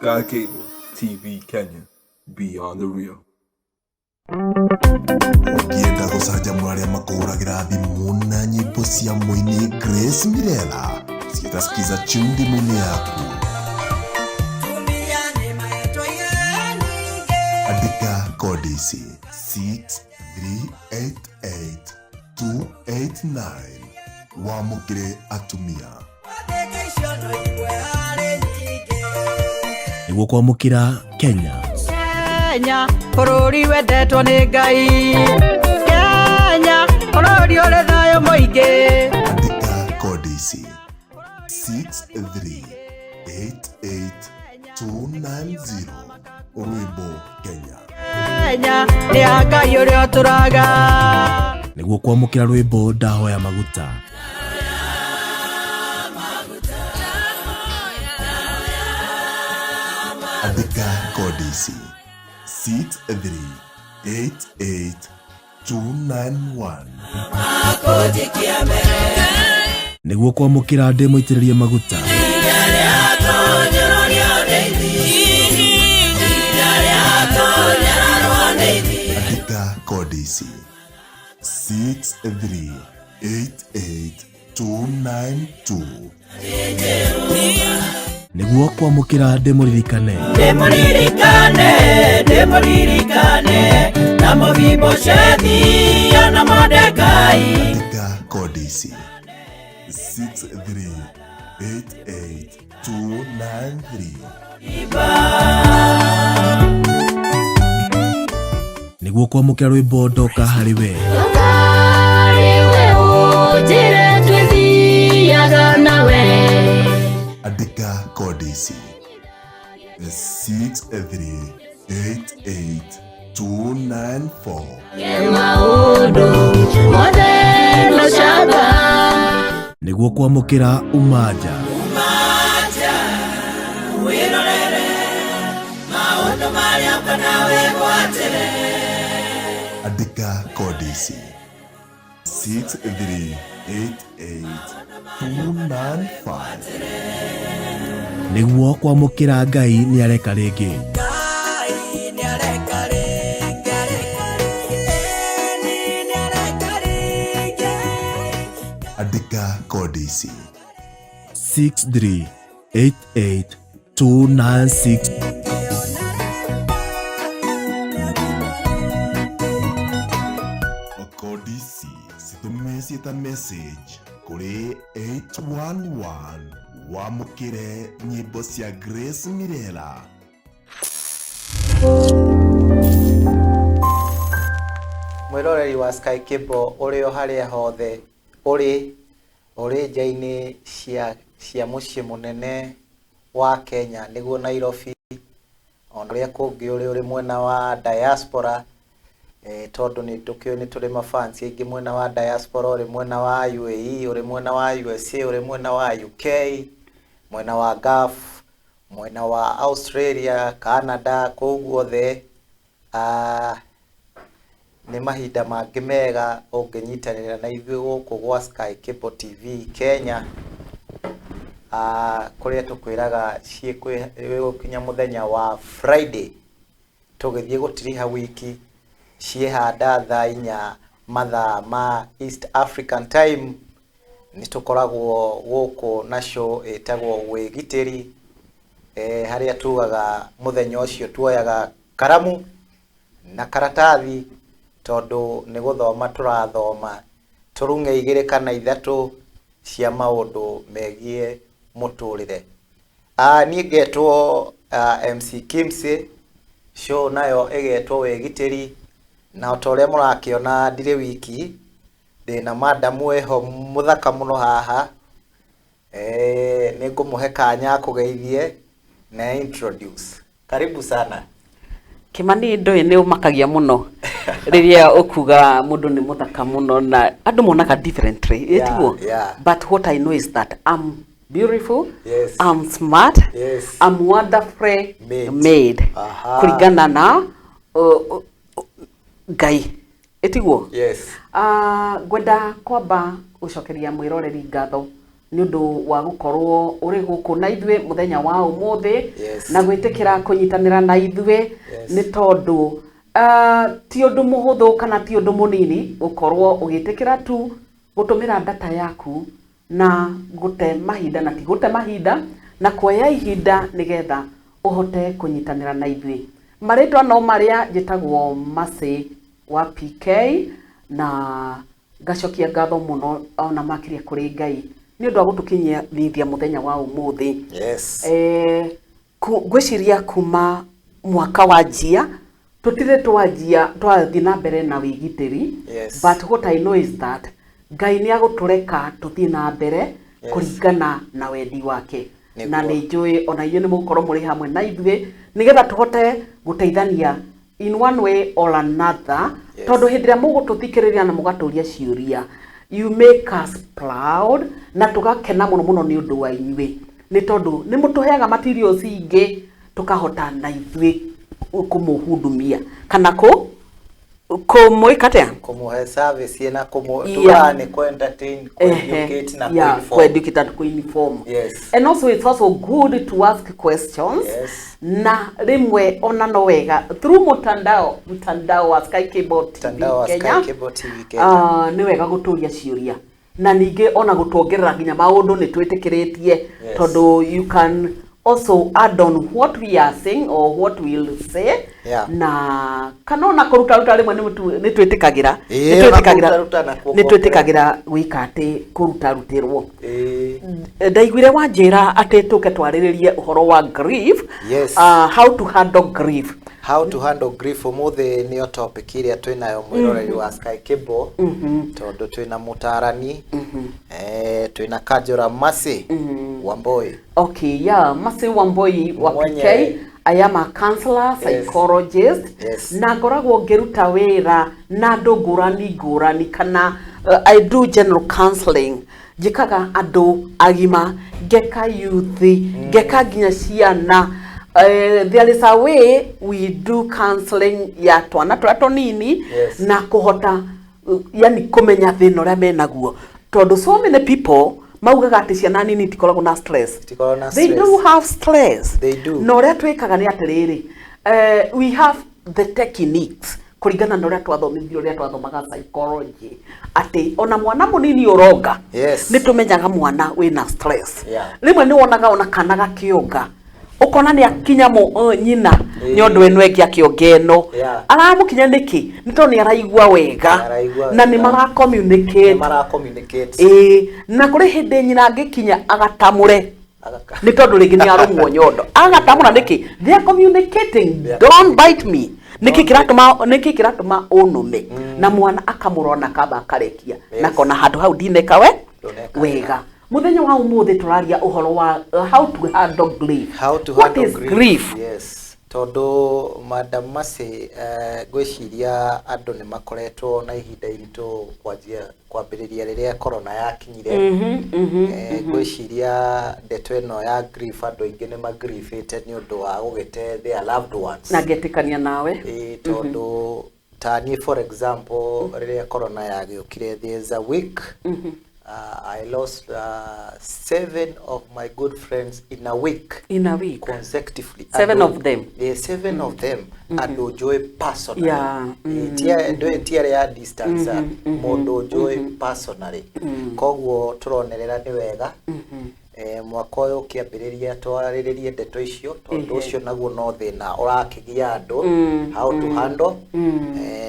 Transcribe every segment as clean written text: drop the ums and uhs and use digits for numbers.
Sky Cable TV Kenya, beyond the real. Ũngĩenda gũcanjamũra arĩa makũhũragĩra thimũ na nyĩmbo cia mũini Grace Mirella ciĩta Skiza tune thimũ-inĩ yaku. Andĩka kodi ici 6388289 wamũkĩre atumia. Nĩguo kwamũkĩra Kenya. Kenya bũrũri wendetwo nĩ Ngai, Kenya bũrũri ũrĩ thayũ mũingĩ. Andĩka kodi ici 6388290 rwĩmbo Kenya. Kenya nĩ ya Ngai ũrĩa ũtũraga. Nĩguo kwamũkĩra rwĩmbo Ndahoya Maguta. Andĩka kodi ici 6388291. Nĩguo kwamũkĩra ndĩ mũitĩrĩrie maguta. Andĩka kodi ici 6388292. Nĩguo kwamũkĩra ndĩmũririkane. Ndĩmũririkane, ndĩmũririkane, na Mefiboshethi na Mordekai. Andĩka kodi ici 6388293. Nĩguo kwamũkĩra rwĩmbo ndoka harĩ we. Andĩka kodi ici 6388294. Nĩguo kwamũkĩra Umaja. Umaja, wĩrorere maũndũ marĩa ũkona wĩgwatĩre. Andĩka kodi ici 6388295. Nĩguo kwamũkĩra Ngai nĩareka rĩngĩ. Ngai nĩareka rĩngĩ, areka rĩngĩ, ĩni nĩareka rĩngĩ. Andĩka kodi ici 6388296. Kodi ici citũme ciĩta message kũrĩ 811 wamũkĩre nyĩmbo cia Grace Mirella. Mwĩroreri wa Sky Cable ũrĩ o harĩa hothe ũrĩ, ũrĩ nja-inĩ cia mũciĩ mũnene wa Kenya nĩguo Nairobi, ona ũrĩa kũngĩ ũrĩ ũrĩ mwena wa diaspora, tondũ nĩ tũkĩũĩ nĩ tũrĩ mafans aingĩ mwena wa diaspora, ũrĩ mwena wa UAE, ũrĩ mwena wa USA, ũrĩ mwena wa UK, mwena wa Gulf, mwena wa Australia, Canada, kũu guothe. Nĩ mahinda mangĩ mega ũngĩnyitanĩra na ithuĩ gũkũ gwa Sky Cable TV Kenya, kũrĩa tũkwĩraga ciĩgũkinya mũthenya wa Friday tũgĩthiĩ gũtiriha wiki ciĩhanda thaa inya mathaa ma East African Time. Nĩ tũkoragwo gũkũ na show ĩtagwo Wĩgitĩri, harĩa tugaga mũthenya ũcio tuoyaga karamu na karatathi tondũ nĩ gũthoma tũrathoma tũrung'e igĩrĩ kana ithatũ cia maũndũ megiĩ mũtũrĩre. Niĩ ngetwo MC Kimsey, show nayo ĩgetwo Wĩgitĩri, na o ta ũrĩa mũrakĩona ndirĩ wiki, ndĩna madam wĩho mũthaka mũno haha. Nĩ ngũmũhe kanya akũgeithie na introduce. Karibu sana. Kimani, ndũĩ nĩ ũmakagia mũno rĩrĩa ũkuga mũndũ nĩ mũthaka mũno na andũ monaga differently. Tiguo? Yeah. But what I know is that I'm beautiful. Yes. I'm smart. Yes. I'm wonderfully Made. made. Aha. Kũringana na Ngai. Ĩtiguo? Yes. Ngwenda kwamba gũcokeria mwĩroreri ngatho Nĩ ũndũ wa gũkorwo ũrĩ gũkũ na ithuĩ mũthenya wa ũmũthĩ na gwĩtĩkĩra kũnyitanĩra na ithuĩ, nĩ tondũ ti ũndũ mũhũthũ kana ti ũndũ mũnini gũkorwo ũgĩtĩkĩra tu gũtũmĩra data yaku na gũte mahinda, na ti gũte mahinda na kuoya ihinda nĩgetha ũhote kũnyitanĩra na ithuĩ. Marĩtwa no marĩa, njĩtagwo Mercy wa PK, na ngacokia ngatho mũno ona makĩria kũrĩ Ngai nĩ ũndũ wa gũtũkinyithia mũthenya wa ũmũthĩ. Ngwĩciria kuma mwaka wanjia tũtirĩ twanjia twathiĩ na mbere na wĩgitĩri, but what I know is that Ngai nĩ agũtũreka tũthiĩ na mbere kũringana na wendi wake, na nĩ njũĩ ona inyuĩ nĩ mũgũkorwo mũrĩ hamwe na ithuĩ nĩgetha tũhote gũteithania in one way or another, tondũ hĩndĩ ĩrĩa mũgũtũthikĩrĩria na mũgatũria ciũria, you make us proud na tũgakena mũno mũno nĩ ũndũ wa inyuĩ, nĩ tondũ nĩ mũtũheaga materials ingĩ tũkahota na ithuĩ kũmũhudumia kana kũmwĩka atĩa? Kumuhe service na kumu tugaga nĩ ku entertain, ku educate na ku inform. Ku-educate and ku-inform. And also it's also good to ask questions, na rĩmwe ona no wega through mtandao wa Sky Cable TV Mtandao wa Kenya. Sky Cable TV Kenya. Nĩ wega gũtũria ciũria na ningĩ ona gũtuongerera nginya maũndũ nĩ twĩtĩkĩrĩtie, tondũ you can also add on what we are saying or what we will say, na kana ona kũrutaruta rĩmwe nĩ twĩtĩkagĩra. Ĩĩ, Nĩ ona twĩtĩkagĩra. kũrutaruta na Nĩ twĩtĩkagĩra gwĩka atĩ kũrutarutĩrwo. Ndaiguire wanjĩra atĩ tũke twarĩrĩrie ũhoro wa grief. How to handle grief. How to handle grief ũmũthĩ nĩyo topic ĩrĩa twĩnayo, mwĩroreri wa Sky Cable, tondũ twĩna mũtarani, twĩna Kajora Mercy Wamboi. Okay, yeah, Mercy Wamboi wa Mwenye. PK. I am a counselor, psychologist, na ngoragwo ngĩruta wĩra na andũ ngũrani ngũrani, kana I do general counseling. Njĩkaga andũ agima, ngeka youth, ngeka nginya ciana. There is a way we do counseling ya twana tũrĩa tũnini na kũhota yani kũmenya thĩna ũrĩa menaguo, tondũ so many people maugaga atĩ ciana nini itikoragwo na stress. Itikoragwo na They stress. do have stress. They do. Na ũrĩa twĩkaga nĩ atĩrĩrĩ, we have the techniques kũringana na ũrĩa twathomithio, ũrĩa twathomaga psychology, atĩ ona mwana mũnini ũronga, nĩ tũmenyaga mwana wĩna stress. Rĩmwe nĩ wonaga ona kana gakĩonga, ũkona nĩ akinya nyina nĩ ũndũ ĩno ĩngĩ akĩonga ĩno, aramũkinya nĩkĩ? Nĩ tondũ nĩ araigua wega. Nĩ araigua Na nĩ wega. mara communicate. Nĩ mara communicate. Ĩĩ, na kũrĩ hĩndĩ nyina angĩkinya agatamũre, nĩ tondũ rĩngĩ nĩ arũmwo nyondo, agatamũra nĩkĩ? They are communicating. They are Don't bite me. Nĩkĩ kĩratũma ũnũme? Na mwana akamũrona kamba akarekia na kona handũ hau ndineka we Ndũneka. wega. Mũthenya wa ũmũthĩ tũraria ũhoro wa how to handle grief. How to What handle is grief? Yes, tondũ Madam Mercy, ngwĩciria andũ nĩ makoretwo na ihinda iritũ kwanjia kwambĩrĩria rĩrĩa corona yakinyire. Ngwĩciria ndeto ĩno ya grief, andũ aingĩ nĩ magriefĩte nĩ ũndũ wa gũgĩte their loved ones. Na ngetĩkania nawe. Ĩĩ, tondũ ta niĩ, for example, rĩrĩa corona yagĩũkire, there's a week I lost seven of my good friends in a week. In a week. Consecutively. Seven of them? Yeah, seven of them, andũ njũĩ personally. Ndũĩ ti arĩa ya distance, mũndũ njũĩ personally. Koguo tũronerera nĩ wega mwaka ũyũ ũkĩambĩrĩria twarĩrĩrie ndeto icio, tondũ ũcio naguo no thĩna ũrakĩgia andũ, how to handle.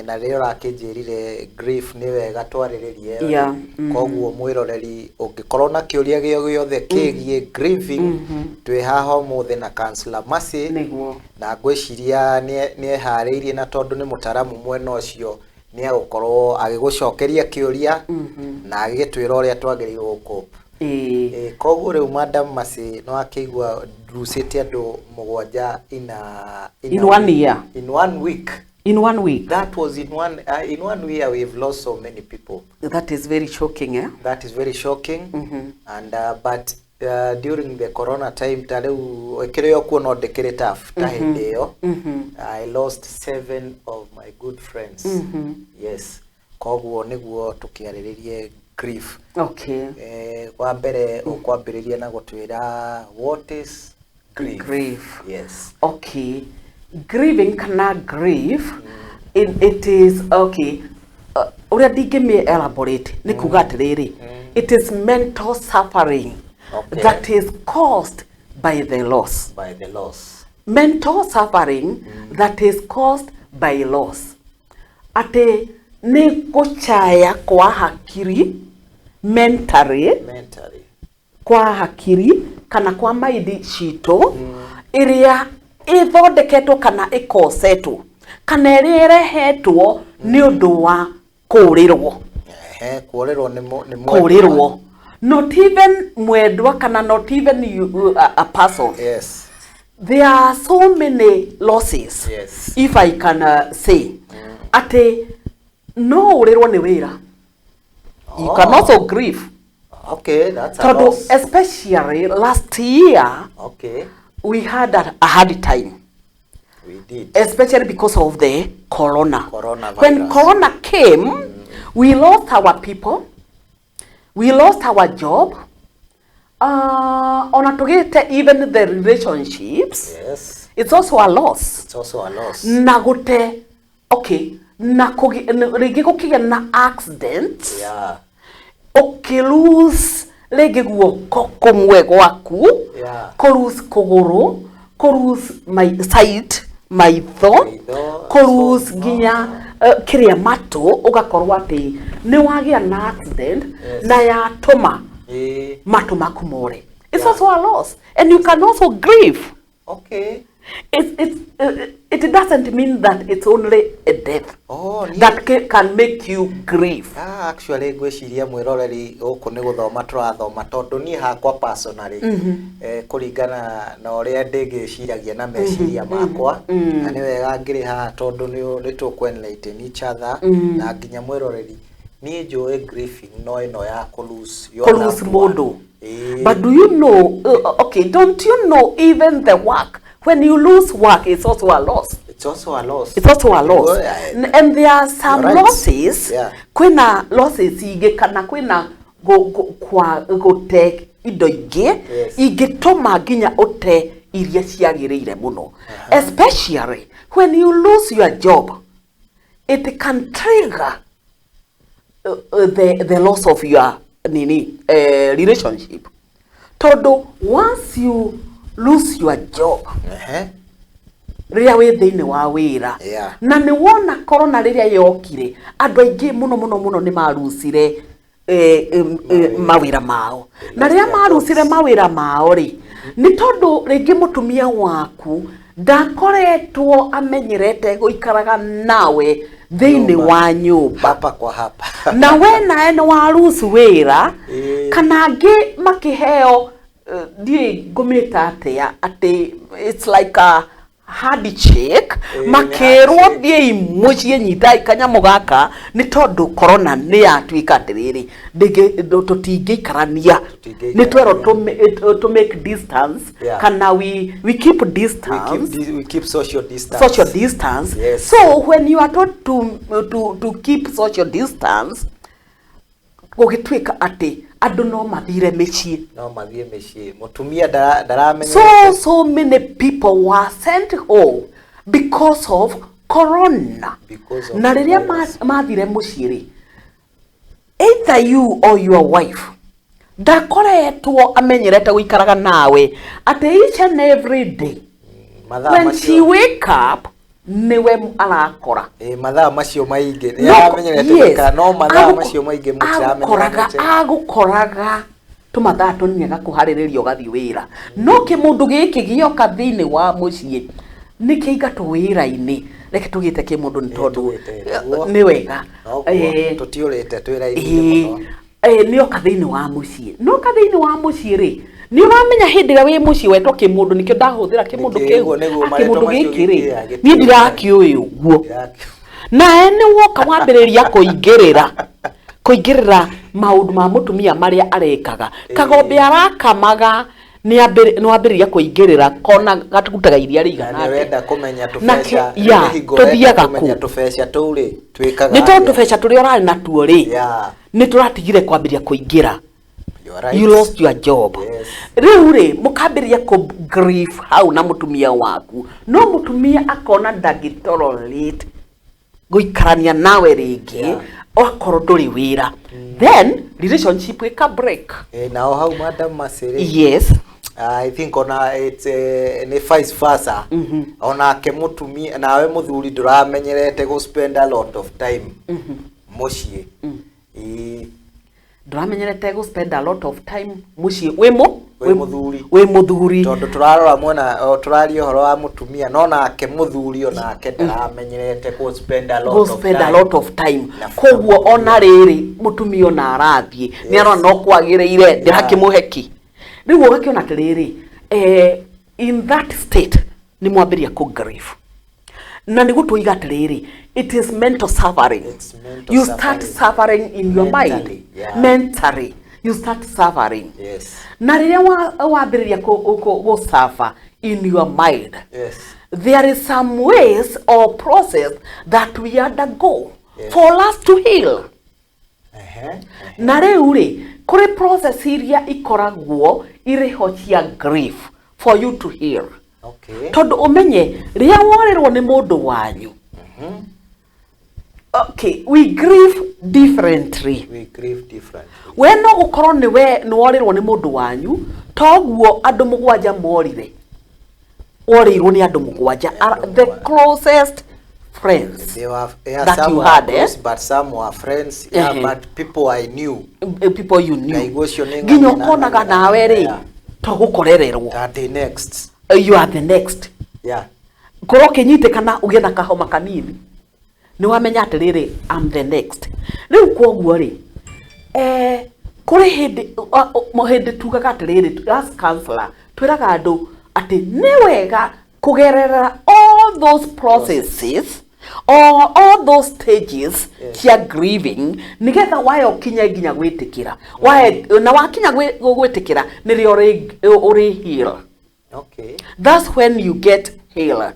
Na rĩrĩa ũrakĩnjĩrire grief nĩ wega twarĩrĩrie, koguo mwĩroreri ũngĩkorwo na kĩũria gĩo gĩothe kĩgiĩ grieving, twĩ haha ũmũthĩ na Counselor Mercy. Na ngwĩciria nĩ eharĩirie, na tondũ nĩ mũtaramu mwena ũcio, nĩ agũkorwo agĩgũcokeria kĩũria na agĩgĩtwĩra ũrĩa twagĩrĩirwo gũcope. Koguo rĩu Madam Mercy, no akĩigua nducĩte andũ mũgwanja in In a one week. year. In one week. In one week. That was in one year we've lost so many people. That is very shocking, eh? That is very shocking. And but during the corona time, ta rĩu ĩkĩrĩ o kuo no ndĩkĩrĩ tough ta hĩndĩ ĩyo. I lost seven of my good friends. Yes, koguo nĩguo tũkĩarĩrĩrie grief. Okay. Wa mbere ũkwambĩrĩria na gũtwĩra what is grief? Grief. Yes. Okay, grieving kana grief, it is okay, ũrĩa ndingĩmĩ elaborate nĩ kuga atĩrĩrĩ, it is mental suffering that is caused by the loss. By the loss. Mental suffering that is caused by loss, atĩ nĩ gũcaya kwa hakiri, mentally. Mentally. Kwa hakiri kana kwa maindi citũ, ĩrĩa ĩthondeketwo kana ĩkosetwo kana ĩrĩa ĩrehetwo nĩ ũndũ wa kũũrĩrwo. Ehe, kũũrĩrwo nĩ mwendwa. Kũũrĩrwo, not even mwendwa kana not even you, a person. There are so many losses, if I can say atĩ no ũrĩrwo nĩ wĩra, you can also grieve. Okay, that's a Tondũ loss. especially last year, we had a hard time, We did. Especially because of the corona. Coronavirus. When corona came, we lost our people, we lost our job, ona tugite even the relationships. It's also a loss. It's also a loss. Na gute, okay, na rĩngĩ gũkĩgĩa na accident, ũkĩ lose rĩngĩ guoko kũmwe gwaku, kũ lose kũgũrũ, kũ lose my sight, maitho, Maitho, kũ lose nginya kĩrĩa matũ, ũgakorwo atĩ nĩ wagĩa na accident na yatũma matũ maku more. It's also a loss and you can also grieve. It doesn't mean that it's only a death Oh, niĩ that can make you grieve. Ah, actually ngwĩciria mwĩroreri gũkũ nĩ gũthoma tũrathoma, tondũ niĩ hakwa personally, kũringana na ũrĩa ndĩngĩciragia na meciria makwa, na nĩ wega ngĩrĩ haha tondũ nĩ tũkũ enlighten each other na nginya mwĩroreri, niĩ njũĩ grieving no ĩno ya kũ lose your Kũ lose loved one. mũndũ. Ĩĩ. But do you know, okay, don't you know even the work, when you lose work, it's also a loss. It's also a loss. It's also a loss. Well, And there are some You're right. losses, kwĩna losses ingĩ kana kwĩna kwa gũte indo ingĩ ingĩtũma nginya ũte iria ciagĩrĩire mũno. Especially when you lose your job, it can trigger the loss of your nini, relationship. Tondũ once you lose your job, rĩrĩa wĩ thĩinĩ wa wĩra, na nĩ wona corona rĩrĩa yokire, andũ aingĩ mũno mũno mũno nĩ marucire mawĩra mao, na rĩrĩa marucire mawĩra mao rĩ, nĩ tondũ rĩngĩ mũtumia waku ndakoretwo amenyerete gũikaraga nawe thĩinĩ Nyũmba. wa nyũmba Hapa kwa hapa. Na we nawe nĩ warucu wĩra, kana angĩ makĩheo, ndiũĩ ngũmĩta atĩa, atĩ it's like a handshake, makĩrwo handshake. Thiĩi mũciĩ, nyitai kanyamũ gaka, nĩ tondũ corona nĩ yatuĩka atĩrĩrĩ, tũtingĩikarania, nĩ twerwo to make distance, kana we keep We distance. We keep social distance. Social distance. So when you are told to keep social distance, gũgĩtuĩka atĩ andũ no mathire mĩciĩ. No mathiĩ mĩciĩ, mũtumia ndaramenyete. So many people were sent home because of corona. Because of Na the rĩrĩa virus. Mathire mũciĩ rĩ, either you or your wife ndakoretwo amenyerete gũikaraga nawe atĩ each and every day, Mathaa when she macio wake up, niwe arakora. Ĩ, mathaa macio maingĩ nĩ aramenyerete gũikara, no mathaa macio maingĩ Agũkoraga mũtiramenyerete. Agũkoraga tũmathaa tũnini agakũharĩrĩria ũgathiĩ wĩra, no kĩmũndũ gĩkĩ gĩoka thĩinĩ wa mũciĩ nĩ kĩingatwo wĩra-inĩ. Reke tũgĩte kĩmũndũ nĩ tondũ Tũgĩte, nĩguo. Nĩ wega. Noguo, tũtiũrĩte twĩ raithi-inĩ mũno. Nĩ oka thĩinĩ wa mũciĩ, noka thĩinĩ wa mũciĩ rĩ, nĩ ũramenya hĩndĩ ĩrĩa wĩ mũciĩ wetwo kĩmũndũ, nĩkĩo ndahũthĩra kĩmũndũ Nĩkĩo, kĩu. nĩguo Ah, marĩtwa kĩmũndũ macio gĩkĩ rĩ, gĩkĩĩ, niĩ ndirakĩũĩ ũguo. Nawe nĩ woka wambĩrĩria kũingĩrĩra maũndũ ma mũtumia marĩa arekaga, kagombe arakamaga. Nĩ wambĩrĩria kũingĩrĩra kona gatugutaga iria Na rĩigana nĩ atĩa. ũrenda kũmenya Na tũbeca, yeah, nĩ hingo ũrenda tũthiaga kũmenya kũ? tũbeca tũu rĩ twĩkaga Nĩ tondũ atĩa? tũbeca tũrĩa ũrarĩ natuo rĩ, Yeah. nĩ tũratigire kwambĩrĩria kũingĩra. You are right. You lost your job. Yes. Rĩu rĩ, mũkambĩrĩria kũ grief hau na mũtumia waku, no mũtumia akona ndangĩtolerate gũikarania nawe rĩngĩ. Okorwo ndũrĩ wĩra, then relationship ĩka break. Eh, nao hau, Madam Mercy rĩ, I think ona it's nĩ vice versa. Onake mũtumia, nawe mũthuri ndũramenyerete gũ spend a lot of time mũciĩ. Ĩĩ. Ndũramenyerete gũ spend a lot of time mũciĩ wĩ mũ Wĩ mũthuri. Wĩ mũthuri. Tondũ tũrarora mwena o, tũraria ũhoro wa mũtumia, no nake mũthuri onake ndaramenyerete gũ spend a lot go of spend a time. lot of time. Na Koguo ona rĩrĩ mũtumia ona arathiĩ, nĩ arona no kwagĩrĩire ndĩrakĩmũhe ki. Rĩu ũgakĩona atĩrĩrĩ, in that state nĩ mwambĩrĩria kũ grief, na nĩguo tuiga atĩrĩrĩ, it is mental suffering. It's mental You start suffering. Suffering in your mind. Mentally, yeah. Mentally you start suffering. Na rĩrĩa wambĩrĩria kũ suffer in your mind, there is some ways or process that we undergo for us to heal. Na rĩu rĩ, kũrĩ process iria ikoragwo irĩ ho cia grief for you to heal. Tondũ ũmenye rĩrĩa worĩrwo nĩ mũndũ wanyu, okay, we grieve differently. We grieve differently. We no gũkorwo nĩ we nĩ worĩrwo nĩ mũndũ wanyu toguo andũ mũgwanja morire, worĩirwo nĩ andũ mũgwanja, the closest friends They were, yeah, that some you were had, eh? close, but some were friends, yeah, but people I knew. People you knew. Ngaigua ũcio nĩ nginya ng'ania na ũkonaga ng'ania na nawe rĩ, to gũkorererwo. That day next. You are the next. Korwo ũkĩnyitĩkana ũgĩe na kahoma kanini, nĩ wamenya atĩrĩrĩ, I'm the next. Rĩu kwoguo rĩ, kũrĩ hĩndĩ hĩndĩ tugaga atĩrĩrĩ, as counselor twĩraga andũ atĩ nĩ wega kũgerera all those processes or all those stages cia grieving, nĩgetha waya ũkinye nginya gwĩtĩkĩra. Wae na wakinya gwĩtĩkĩra, nĩrĩo ũrĩ heal. That's when you get healed.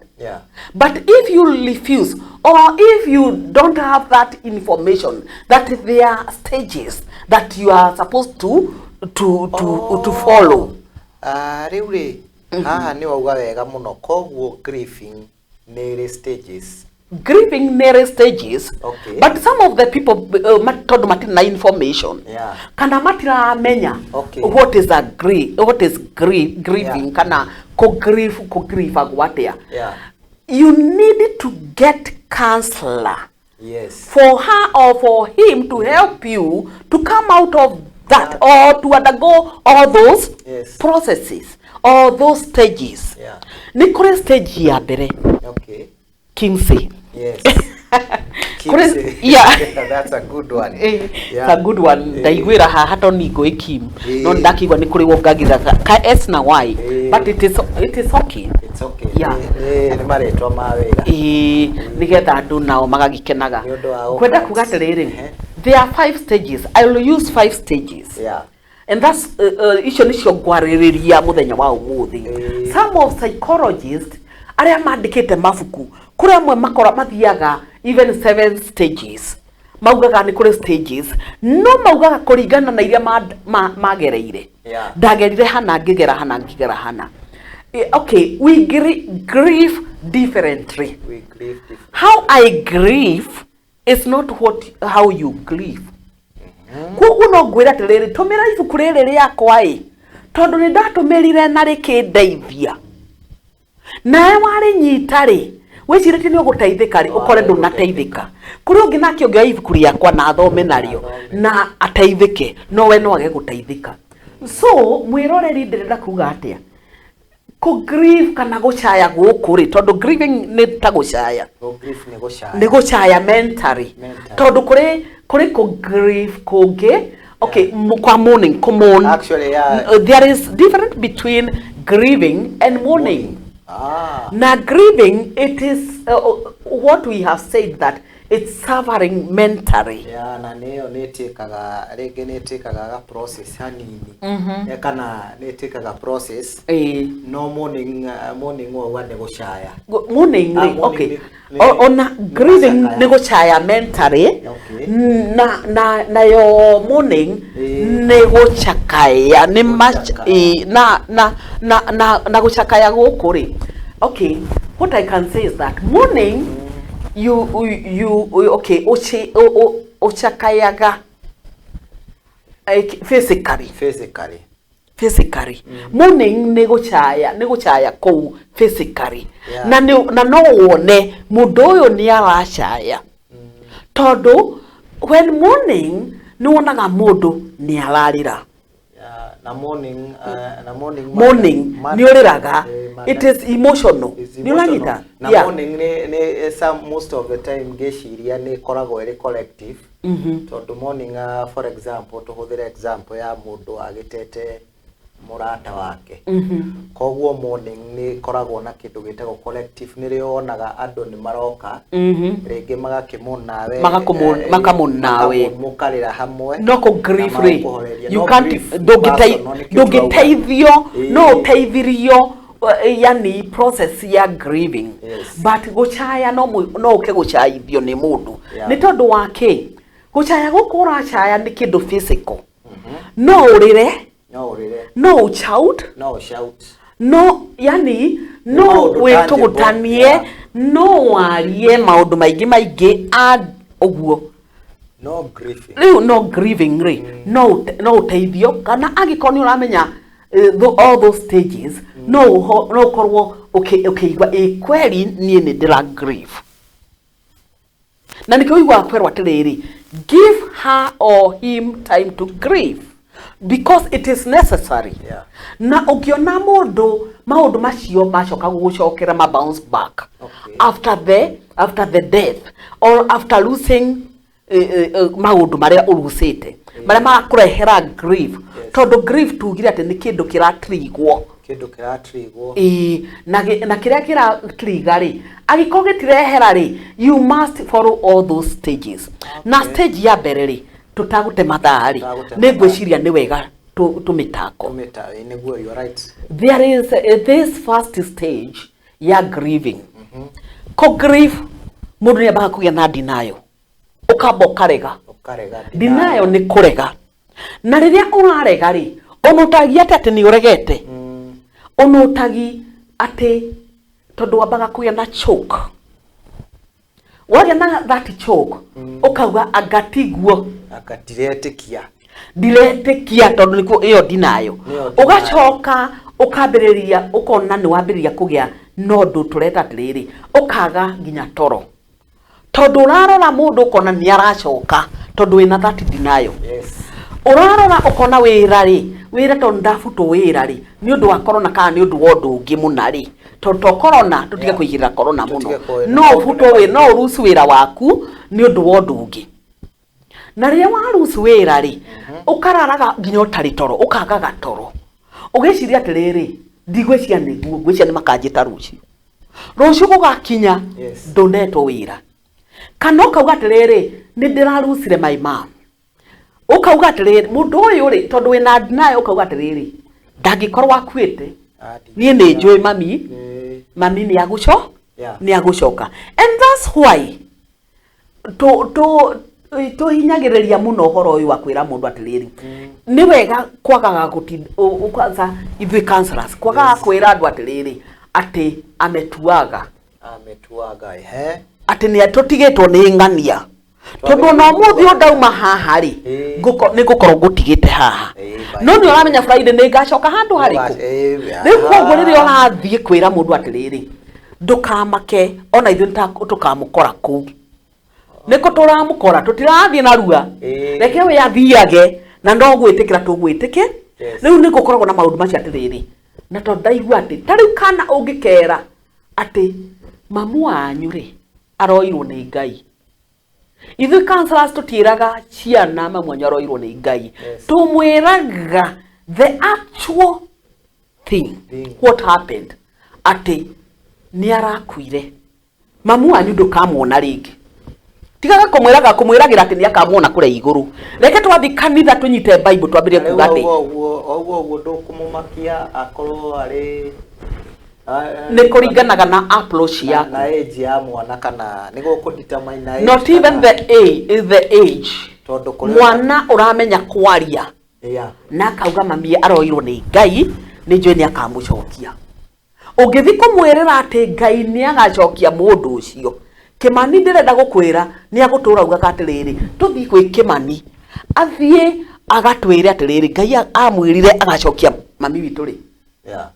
But if you refuse, or if you don't have that information that there are stages that you are supposed to follow. Ah, rĩu rĩ, haha nĩ wauga wega mũno. Koguo grieving nĩ ĩrĩ stages. Grieving nĩ stages. But some of the people, tondũ matirĩ na information kana matiramenya what is a grief, what is grief, grieving, kana kũ grieve, kũ grieve atĩa. You need to get counselor for her or for him to help you to come out of that or to undergo all those processes or those stages. Nĩ kũrĩ stage ya mbere. Kimsey. Kimsey. That's a good one. It's a good one. Ndaiguĩra haha to ningũĩ Kim, no ndakigua nĩ kũrĩ wongagĩrĩra ka S na Y, but it is okay. It's okay. Yeah. Nĩ marĩtwa ma wĩra. Ĩĩ, nĩgetha andũ nao magagĩkenaga. Nĩ ũndũ wa Kwenda gũka- kuga atĩrĩrĩ, there are five stages. I will use five stages. And that's icio nicio ngwarĩrĩria mũthenya wa ũmũthĩ. Some of psychologists arĩa mandĩkĩte mabuku, kũrĩ amwe makora mathiaga even seven stages, maugaga nĩ kũrĩ stages, no maugaga kũringana na iria magereire. Ndagerire hana, ngĩgera hana, ngĩgera hana. Okay, we grieve differently. We grieve differently. How I grieve is not what how you grieve. Koguo no ngwĩre atĩrĩrĩ, tũmĩra ibuku rĩrĩ rĩakwa ĩ, tondũ nĩ ndatũmĩrire na rĩkĩndeithia. Nawe warĩnyita rĩ, wĩcirĩtie nĩ ũgũteithĩka rĩ, ũkore ndũnateithĩka. Kũrĩ ũngĩ nake ũngĩoya ibuku rĩakwa na athome narĩo na ateithĩke, no we no age gũteithĩka. So mwĩroreri, ndĩrenda kuga atĩa, kũ grieve kana gũcaya gũkũ rĩ, tondũ grieving nĩ ta gũcaya. Go grieve nĩ gũcaya. Nĩ gũcaya mentally. Mentally. Tondũ kũrĩ kũ grieve kũngĩ, okay, kwa mourning, kũ mourn. Actually, yeah. There is difference between grieving and mourning. Ah. Na grieving, it is what we have said that It's suffering mentally. Ya, na nä ĩyo nä ĩtĩkaga rĩngĩ nä ĩtĩkaga ga process hanini. Eh, kana nä ĩtĩkaga process. No morning, morning wauga nĩ gũcaya. Mourning Ah, rĩ, mourning okay. Ona nĩ grieving gũcakaya. nĩ gũcaya mentally. Na nayo mourning nĩ gũcakaya, nĩ Gũcakaya. Na gũcakaya gũkũ rĩ, okay, what I can say is that mourning, you okay, ũcakayaga like physically. Physically. Physically, mourning nĩ gũcaya, nĩ gũcaya kũu physically. Na no wone mũndũ ũyũ nĩ aracaya, tondũ when mourning nĩ wonaga mũndũ nĩ ararĩra. Ya, na morning, na morning Mourning nĩ ũrĩraga. It is emotional. It's Nĩ ũranyita? emotional. Na mourning nĩ some, most of the time ngĩciria nĩ ĩkoragwo ĩrĩ collective, tondũ mourning, for example, tũhũthĩre example ya mũndũ agĩtete mũrata wake. Koguo mourning nĩ ĩkoragwo na kĩndũ gĩtagwo collective, nĩrĩo wonaga andũ nĩ maroka rĩngĩ magakĩmũnawe. Makamũnawe. Mũkarĩra hamwe. No kũ grief na rĩ, magakũhoreria. you No can't grief personal, nĩkĩo ndũngĩteithio. turauga. No ũteithirio, yani process ya grieving. But gũcaya no no ũke gũcaithio nĩ mũndũ. Nĩ tondũ wa kĩ gũcaya gũkũ ũracaya nĩ kĩndũ physical, no ũrĩre, No ũrĩre. No ũshout. No shout. No yani no maũndũ wĩtũgũtanie. Tangible. No warie maũndũ maingĩ maingĩ a ũguo. No grieving. Rĩu no grieving rĩ, no ũteithio kana angĩkorwo nĩ ũramenya all those stages, no ũkorwo ũkĩigua ĩ kweri niĩ nĩ ndĩra grieve, na nĩkĩo ũiguaga kwerwo atĩrĩrĩ, give her or him time to grieve because it is necessary. Na ũngĩona mũndũ maũndũ macio macoka gũgũcokera, ma bounce back after the death or after losing maũndũ marĩa ũrucĩte marĩa marakũrehera grief. Tondũ grief tugire atĩ nĩ kĩndũ kĩratrigwo. Kĩndũ kĩratrigwo. Ĩĩ, na kĩrĩa kĩratriga rĩ, angĩkorwo gĩtirehera rĩ, you must follow all those stages. Na stage ya mbere rĩ, tũtagũte mathaa rĩ, Tũtagũte nĩ mathaa. ngwĩciria nĩ wega tũmĩtako. Tũmĩta, ĩĩ, nĩguo, you are right. There is this first stage ya grieving. Ko grief mũndũ nĩ ambaga kũgĩa na denial, ũkamba ũkarega. Ũkarega. Denial nĩ kũrega, na rĩrĩa ũrarega rĩ, ũnũtagia atĩ nĩ ũregete, ũnũtagi atĩ tondũ wambaga kũgĩa na choke, wagĩa na that choke, ũkauga anga tiguo. Anga ndiretĩkia. Ndiretĩkia, tondũ nĩkuo ĩyo denial. Nĩyo denial. Ũgacoka ũkambĩrĩria ũkona nĩ wambĩrĩria kũgĩa na ũndũ tũreta atĩrĩrĩ, ũkaga nginya toro, tondũ ũrarora mũndũ ũkona nĩ aracoka, tondũ wĩna that denial. Ũrarora ũkona wĩra rĩ, wĩra tondũ ndabutwo wĩra rĩ nĩ ũndũ wa corona kana nĩ ũndũ wa ũndũ ũngĩ mũna rĩ, tondũ to corona, tũtige kũigĩrĩra corona mũno. Tũtige kũigĩrĩra. No ũbutwo wĩ no ũruci wĩra waku nĩ ũndũ wa ũndũ ũngĩ, na rĩrĩa waruci wĩra rĩ, ũkararaga nginya ũtarĩ toro, ũkagaga toro ũgĩciria atĩrĩrĩ, ndigwĩciria nĩguo, ngwĩciria nĩ makanjĩta rũciũ, rũciũ gũgakinya ndũnetwo wĩra, kana ũkauga atĩrĩrĩ, nĩ ndĩrarucire my mom, ũkauga atĩrĩrĩ, mũndũ ũyũ rĩ, tondũ wĩna nayo, ũkauga atĩrĩrĩ, ndangĩkorwo akuĩte, niĩ nĩ njũĩ mami, mami nĩ agũco nĩ agũcoka. And that's why tũhinyagĩrĩria mũno ũhoro ũyũ wa kwĩra mũndũ atĩrĩrĩ, nĩ wega kwagaga kwanza ithuĩ counselors kwagaga kwĩra andũ atĩrĩrĩ atĩ ametuaga. Ametuaga, ehe. Atĩ nĩ tũtigĩtwo nĩ ng'ania, tondũ ona ũmũthĩ ũyũ ndauma haha rĩ, nĩ ngũkorwo ngũtigĩte haha, no nĩ ũramenya Friday nĩ ngacoka handũ harĩkũ. Rĩu koguo rĩrĩa ũrathiĩ kwĩra mũndũ atĩrĩrĩ, ndũkamake, ona ithuĩ tũkamũkora kũu nĩkũ tũramũkora, tũtirathiĩ narua. Reke we athiage na no gwĩtĩkĩra tũgwĩtĩke. Rĩu nĩ gũkoragwo na maũndũ macio atĩrĩrĩ, na tondũ ndaigua atĩ ta rĩu kana ũngĩkera atĩ mamu wanyu rĩ aroirwo nĩ Ngai, ithuĩ counselors tũtiĩraga ciana mamu wanyu aroirwo nĩ Ngai. Tũmwĩraga the actual thing, what happened, atĩ nĩ arakuire, mamu wanyu ndũkamuona rĩngĩ. Tigaga kũmwĩraga kũmwĩragĩra atĩ nĩ akamuona kũrĩa igũrũ. Reke twathiĩ kanitha tũnyite Bible twambĩrĩrie Rĩu kuga atĩ ũguo ũguo ũguo ũguo ndũkũmũmakia akorwo arĩ nĩ kũringanaga na approach na, yaku. na age ya mwana kana nĩ gũkũ determine na age Not even kana- the age, the age. Tondũ kũrĩ Mwana ũramenya kwaria yeah. na akauga mami aroirwo nĩ Ngai nĩ njũĩ nĩ akamũcokia. Ũngĩthiĩ kũmwĩrĩra atĩ Ngai nĩ agacokia mũndũ ũcio, Kĩmani ndĩrenda gũkwĩra nĩ agũtũra augaga atĩrĩrĩ, tũthiĩ gwĩ Kĩmani athiĩ agatwĩre atĩrĩrĩ, Ngai amwĩrire agacokia mami witũ rĩ Yeah.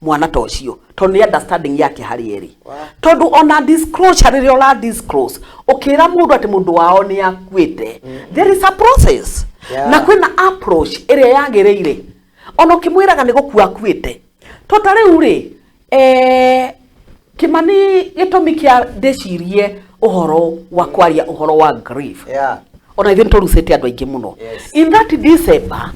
mwana ta ũcio tondũ nĩ understanding yake harĩ erĩ. Wow. Tondũ ona disclosure rĩrĩa ũra disclose ũkĩra mũndũ atĩ mũndũ wao nĩ akuĩte, there is a process. Yeah. Na kwĩna approach ĩrĩa yagĩrĩire ona ũkĩmwĩraga nĩ gũkua akuĩte. To ta rĩu rĩ, Kĩmani gĩtũmi kĩa ndĩcirie ũhoro wa kwaria ũhoro wa grief, Yeah. ona ithuĩ nĩtũrucĩte andũ aingĩ mũno. Yes. In that December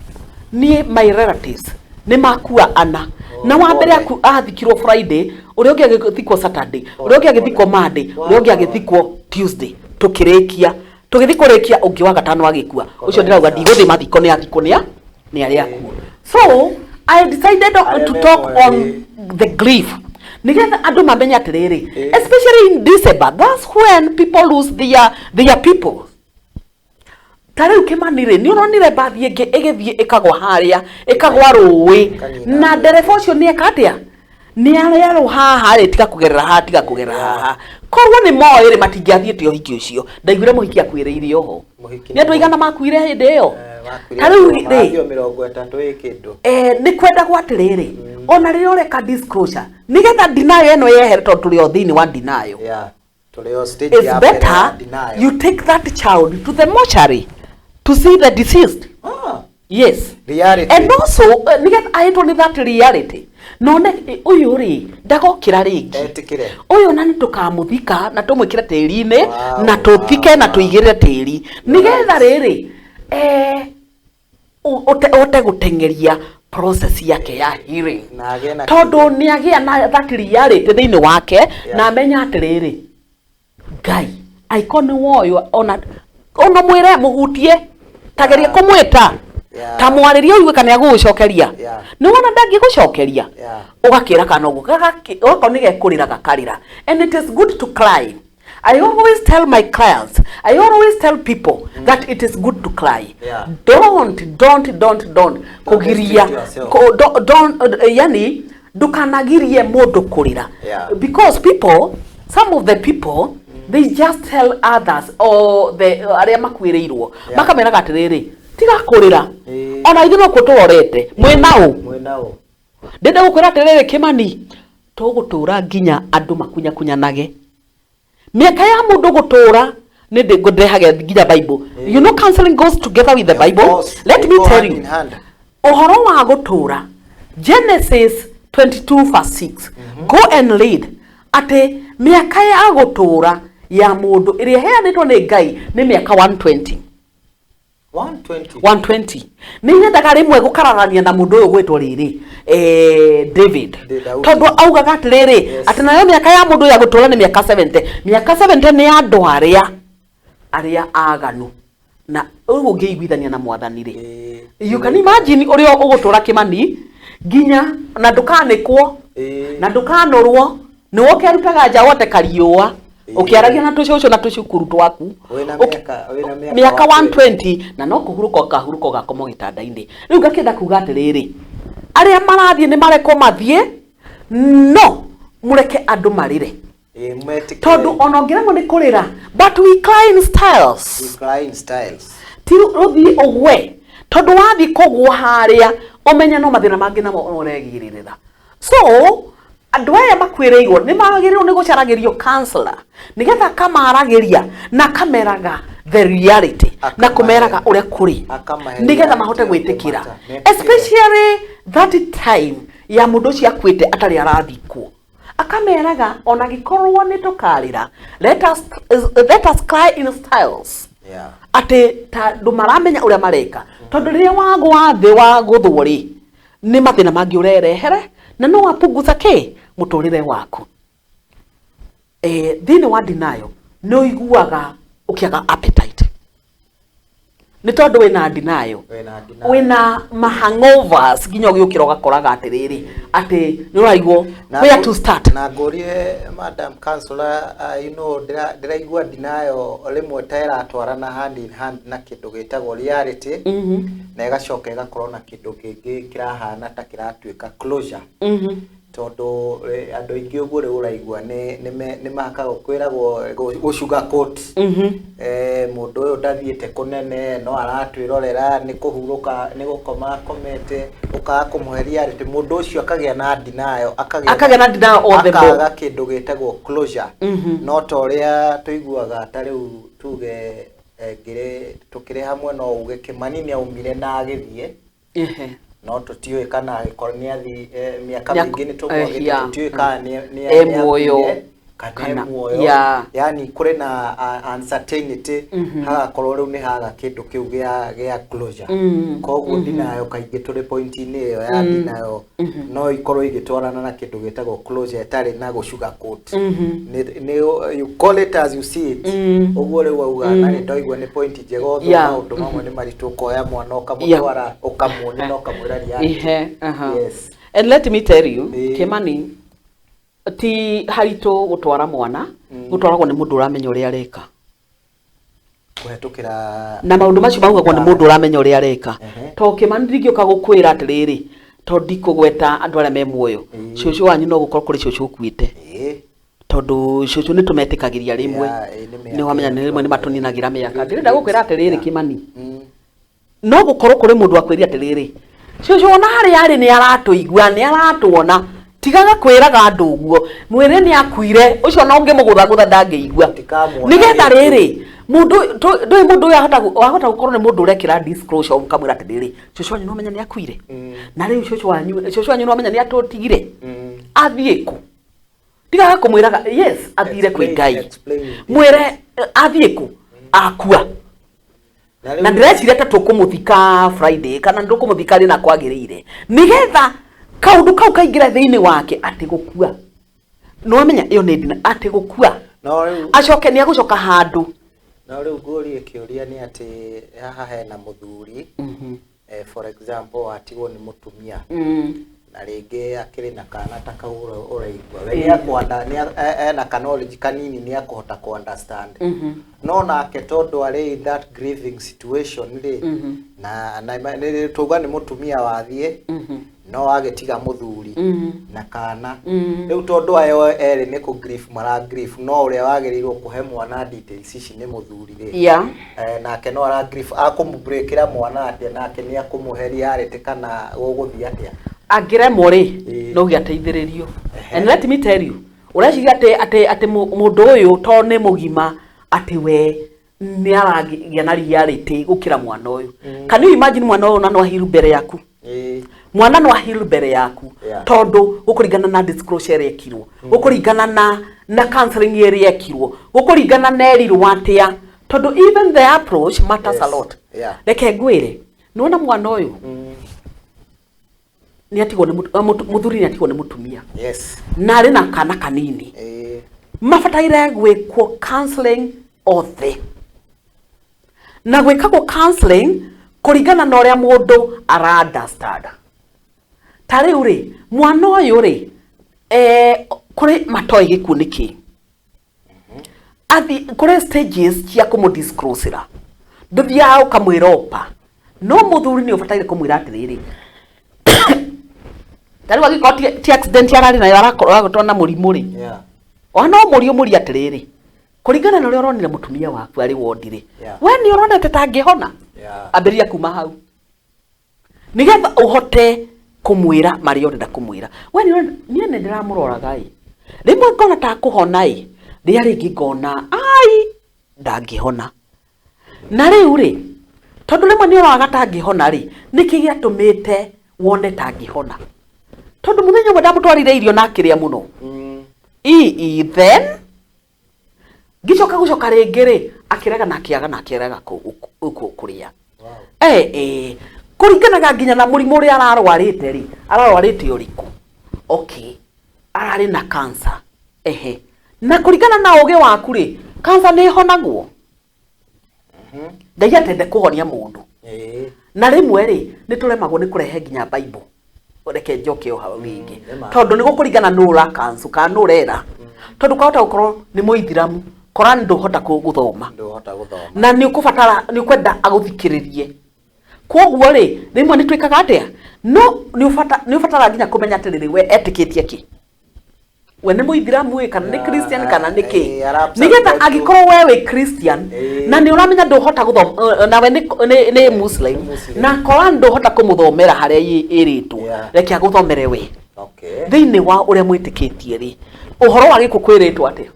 niĩ my relatives nĩ makua ana. Na wa mbere pole. athikirwo Friday, ũrĩa ũngĩ agĩthikwo Saturday, ũrĩa ũngĩ agĩthikwo Monday, ũrĩa ũngĩ agĩthikwo Tuesday. Tũkĩrĩkia, tũgĩthiĩ kũrĩkia ũngĩ wa gatano agĩkua. Ũcio ndĩrauga ndigũthiĩ mathiko nĩ athikwo nĩ arĩa akuo. So I decided Arĩa to talk me on muoyo. the grief nigetha andũ mamenye atĩrĩrĩ, Eh. especially in December, that's when people lose their people. Ta rĩu Kĩmani rĩ, nĩ ũronire mbathi ĩngĩ ĩgĩthiĩ ĩkagwa harĩa, ĩkagwa rũĩ, Ĩkanina. na ndereba ũcio nĩ eka atĩa? Nĩ arerwo haha rĩ, tiga kũgerera haha, tiga kũgerera haha. Korwo nĩ moĩ rĩ, matingĩathiĩte ũhiki ũcio. Ndaiguire mũhiki akuĩrĩire oho. Mũhiki Nĩ andũ aigana makuire hĩndĩ ĩyo? Makuire Ta rĩu andũ rĩ, marathiĩ o 30 ĩ kĩndũ. Nĩ kwendagwo atĩrĩrĩ, ona rĩrĩa ũreka disclosure nĩgetha denial ĩno yehere, tondũ tũrĩ o thĩinĩ wa denial. Yeah. Tũrĩ o stage It's ya mbere ya better denial. you take that child to the mortuary to see the deceased. Ah. Yes. Reality. And also nĩgetha ahĩtwo nĩ that reality none ũyũ rĩ ndagokĩra rĩngĩ. Etĩkĩre. Ũyũ na nĩ tũkamũthika na tũmwĩkĩre tĩri-inĩ Wow, na tũthike wow, na wow. tũigĩrĩre tĩri nĩgetha rĩrĩ ũhote gũteng'eria process yake ya healing. Na agĩe na Tondũ nĩ agĩa na that reality thĩinĩ wake Yeah. na amenya atĩrĩrĩ, Ngai angĩkorwo nĩ woywo ona ona mwĩre mũhutie tageria kũmwĩta Yeah. ta mwarĩrie ũigue kana nĩagũgũcokeria. Yeah. Nĩ wona ndangĩgũcokeria, Yeah. ũgakĩra kana ũguo okorwo nĩ gekũrĩra gakarĩra. And it is good to cry. I always tell my clients, I always tell people that it is good to cry. Yeah. Don't kũgiria restrict yourself. Don't yani ndũkanagirie mũndũ kũrĩra. Yeah. Because people, some of the people, they just tell others or the arĩa makuĩrĩirwo Yeah. makameraga atĩrĩrĩ, tiga kũrĩra, Ĩĩ. ona ithuĩ no kuo tũrorete mwĩna ũ. Mwĩna ũ. Ndĩrenda gũkwĩra atĩrĩrĩ Kĩmani, tũgũtũra nginya andũ makunyakunyanage. Mĩaka ya mũndũ gũtũra nĩ ndĩngũndehage nginya Bible. You know counseling goes together with the Of Bible. course, Let they me go tell hand you in hand. ũhoro wa gũtũra, Genesis 22 verse 6, go and read atĩ mĩaka ya gũtũra ya mũndũ ĩrĩa ĩheanĩtwo nĩ Ngai nĩ mĩaka 120. 120. 120. Nĩ nyendaga rĩmwe gũkararania na mũndũ ũyũ gwĩtwo rĩrĩ, David, Daudi. tondũ augaga atĩrĩrĩ, Yes. atĩ nayo mĩaka ya mũndũ ya gũtũra nĩ mĩaka 70. Mĩaka 70 nĩ ya andũ arĩa aganu na ũguo ũngĩiguithania na mwathani rĩ, Ĩĩ. you can imagine ũrĩa ũgũtũra Kĩmani nginya na ndũkanĩkwo Ĩĩ. na ndũkanũrwo nĩ ũkĩarutaga nja wote kariũa ũkĩaragia na tũcũcũ na tũcukuru twaku. Wĩna wĩna mĩaka mĩaka 120. 120 na no kũhurũka ũkahurũka ũgakoma gĩtanda-inĩ. Rĩu ngakĩenda kuga atĩrĩrĩ, arĩa marathiĩ nĩ marekwo mathiĩ, no mũreke andũ marĩre. Ĩĩ, metĩkĩre. Tondũ ona ũngĩremwo nĩ kũrĩra, but we cry in styles. We cry in styles. Ti rũthiĩ ũgwe, tondũ wathiĩ kũgwa harĩa ũmenye no mathĩna mangĩ namo ũregirĩrĩra. So andũ aya makuĩrĩirwo nĩ magĩrĩirwo nĩ gũcaragĩrio counselor nĩgetha akamaragĩria na akameraga the reality na kũmeraga ũrĩa kũrĩ Akamahe nĩgetha mahote reality gwĩtĩkĩra, ya kũmata. Especially that time ya mũndũ ũcio akuĩte atarĩ arathikwo, akameraga ona gĩkorwo nĩ tũkarĩra, let us cry in styles. Yeah. Atĩ ta andũ maramenya ũrĩa mareka, tondũ rĩrĩa wagwa thĩ wagũthwo rĩ, nĩ mathĩna mangĩ ũrerehere na no wapunguza kĩ mũtũrĩre waku. Thĩinĩ wa denial nĩ ũiguaga Ũkĩaga appetite nĩ tondũ wĩna denial, Wĩna denial. Wĩna mahangovers nginya ũgĩũkĩra ũgakoraga atĩrĩrĩ atĩ nĩ ũraigwo where to start. Na ngũrie, madam counselor, ndĩraigua denial rĩmwe ta ĩratwarana hand in hand na kĩndũ gĩtagwo reality, na ĩgacoka ĩgakorwo na kĩndũ kĩngĩ kĩrahana ta kĩratuĩka closure, tondũ andũ aingĩ ũguo rĩu ũraigua nĩ mahakagwo kwĩragwo gũ sugarcoat, mũndũ ũyũ ndathiĩte kũnene, no aratwĩrorera, nĩ kũhurũka, nĩ gũkoma akomete, ũkaga kũmũhe reality, mũndũ ũcio akagĩa na denial, Akagĩa na denial all the more. Akaga kĩndũ gĩtagwo closure. No ta ũrĩa tũiguaga, ta rĩu tuge ngĩrĩ tũkĩrĩ hamwe, no uge Kĩmani nĩ aumire na agĩthiĩ, no tũtiũĩ kana angĩkorwo nĩ athi mĩaka mĩingĩ nĩ tũmwagĩte, tũtiũĩ kana E nĩ muoyo, akuire, kana e muoyo. Yani kũrĩ na uncertainty, hagakorwo rĩu nĩ haga kĩndũ kĩu gĩa closure. Koguo denial kaingĩ tũrĩ point-inĩ ĩyo ya denial no ikorwo igĩtwarana na kĩndũ gĩtagwo closure ĩtarĩ na gũ sugarcoat. Nĩ you call it as you see it, ũguo rĩu auga, na nĩ ndaigua nĩ point njega although maũndũ mamwe nĩ maritũ, ũkoya mwana ũkamũtwara, ũkamuonia na ũkamwĩra reality. Ihe, aha. Yes. And let me tell you, Kimani, ti haritũ gũtwara mwana, gũtwaragwo nĩ mũndũ ũramenya ũrĩa areka. Kũhetũkĩra Na maũndũ macio maugagwo nĩ mũndũ ũramenya ũrĩa areka. To Kimani, ndingĩũka gũkwĩra atĩrĩrĩ, to ndikũgweta andũ arĩa me muoyo. Cũcũ wanyu no gũkorwo kũrĩ cũcũ ũkuĩte. Tondũ cũcũ nĩ tũmetĩkagĩria rĩmwe. Yeah, nĩ mĩaka Nĩ wamenya nĩ rĩmwe nĩ matũninagĩra mĩaka. Ndĩrenda gũkwĩra atĩrĩrĩ, Kimani, no gũkorwo kũrĩ mũndũ akwĩria atĩrĩrĩ, cũcũ ona harĩa arĩ nĩ aratũigua, nĩ aratuona, tigaga kwĩraga andũ ũguo, mwĩre nĩ akuire ũcio, ona ũngĩmũgũthagũtha ndangĩigua. Mũtikamuona Nĩgetha rĩngĩ. Rĩrĩ mũndũ ndũĩ mũndũ ũyũ wahota gũkorwo nĩ mũndũ ũrekĩra disclosure, ũkamwĩra atĩrĩrĩ, cũcũ wanyu nĩwamenya nĩ akuire, na rĩu cũcũ wanyu nĩwamenya nĩ atũtigire, athiĩ kũ? Tigaga kũmwĩraga yes athire kwĩ Ngai. Explain. Mwĩre athiĩ kũ, akua. Na rĩu Na ndĩreciria ta tũkũmũthika Friday kana ndũkũmũthika rĩna kwagĩrĩire, nĩgetha kaũndũ kau kaingĩra thĩinĩ wake atĩ gũkua, nĩwamenya ĩyo nĩ ndina atĩ gũkua. No rĩu Acoke nĩ agũcoka handũ. No rĩu ngũrie kĩũria nĩ atĩ haha hena mũthuri, for example, watigwo nĩ mũtumia, na rĩngĩ akĩrĩ na kana ta kau ũraigua we ena ka knowledge kanini, nĩ akũhota ku understand, no nake tondũ arĩ in that grieving situation rĩ, na tuga nĩ mũtumia wathiĩ, no agĩtiga mũthuri na kana rĩu, tondũ ayo erĩ nĩ kũ grief mara grief, no ũrĩa wagĩrĩirwo kũhe mwana details ici nĩ mũthuri rĩ, nake no ara grief, akũmũbreakĩra mwana atĩa? Nake nĩ akũmũhe reality kana gũgũthiĩ atĩa? Angĩremwo rĩ, no gĩateithĩrĩrio. And let me tell you, ũreciria atĩ mũndũ ũyũ to nĩ mũgima atĩ we nĩ aragĩa na reality gũkĩra mwana ũyũ? Can you imagine mwana ũyũ na no ahiru mbere yaku? Mwana no ahiru mbere yaku, tondũ gũkũringana na disclosure ĩrĩa ĩkirwo, gũkũringana na counseling ĩrĩa ĩkirwo, gũkũringana na erirwo atĩa, tondũ even the approach matters a lot. Reke ngwĩre, nĩwona mwana ũyũ nĩ atigwo nĩ mũthuri, nĩ atigwo nĩ mũtumia, na arĩ na kana kanini, mabataire gwĩkwo counseling othe, na gwĩkagwo counseling kũringana na ũrĩa mũndũ ara understand. Ta rĩu rĩ, mwana ũyũ rĩ, kũrĩ matoĩ gĩkuũ nĩ kĩ, athi kũrĩ stages cia kũmũdisclosera, ndũthiaga ũkamwĩra opa, no mũthuri nĩ ũbataire kũmwĩra atĩrĩrĩ, ta rĩu angĩkorwo ti accident ararĩ nayo, arakorwo agũtwo na mũrimũ rĩ, ona no mũrie, ũmũrie atĩrĩrĩ, kũringana na ũrĩa ũronire mũtumia waku arĩ wondi rĩ, we nĩ ũronete ta angĩhona? Ambĩrĩria kuma hau nĩgetha ũhote kũmwĩra marĩa ũrenda kũmwĩra. We nĩ ũrona, niĩ nĩ ndĩramũroraga ĩ, rĩmwe ngona ta akũhona ĩ, rĩrĩa rĩngĩ ngona ai ndangĩhona. Na rĩu rĩ, tondũ rĩmwe nĩ ũroraga ta angĩhona rĩ, nĩkĩ gĩatũmĩte wone ta angĩhona? Tondũ mũthenya ũmwe ndamũtwarire irio na akĩrĩa mũno. I then ngĩcoka gũcoka rĩngĩ rĩ, akĩrega na akĩaga na akĩrega kũrĩa. Kũringanaga nginya na mũrimũ ũrĩa ararwarĩte rĩ, ararwarĩte ũrĩkũ? Okay, ararĩ na cancer, ehe, na kũringana na ũgĩ waku rĩ, cancer nĩ ĩhonagwo? Ngai atende kũhonia mũndũ. Na rĩmwe rĩ nĩ tũremagwo nĩ kũrehe nginya Bible, reke njoke o hau rĩngĩ, Nĩ ma. tondũ nĩ gũkũringana nũ ũrakancu kana nũ ũrera, tondũ kwahota gũkorwo nĩ mũithiramu, Koran ndũhota gũthoma. Ndũhota gũthoma. Na nĩ ũkũbatara, nĩ ũkwenda agũthikĩrĩrie. Koguo rĩ, rĩmwe nĩ twĩkaga atĩa, no nĩ ũbatara nginya kũmenya atĩrĩrĩ, we etĩkĩtie kĩ, we nĩ mũithiramu ĩ kana nĩ Christian kana nĩ kĩ, nĩgetha angĩkorwo we wĩ Christian na nĩ ũramenya ndũhota gũthoma, nawe nĩ Muslim Muslim. na Koran ndũhota kũmũthomera harĩa ĩrĩtwo, reke agũthomere we thĩinĩ wa ũrĩa mwĩtĩkĩtie rĩ, ũhoro wa gĩkuũ kwĩrĩtwo atĩa,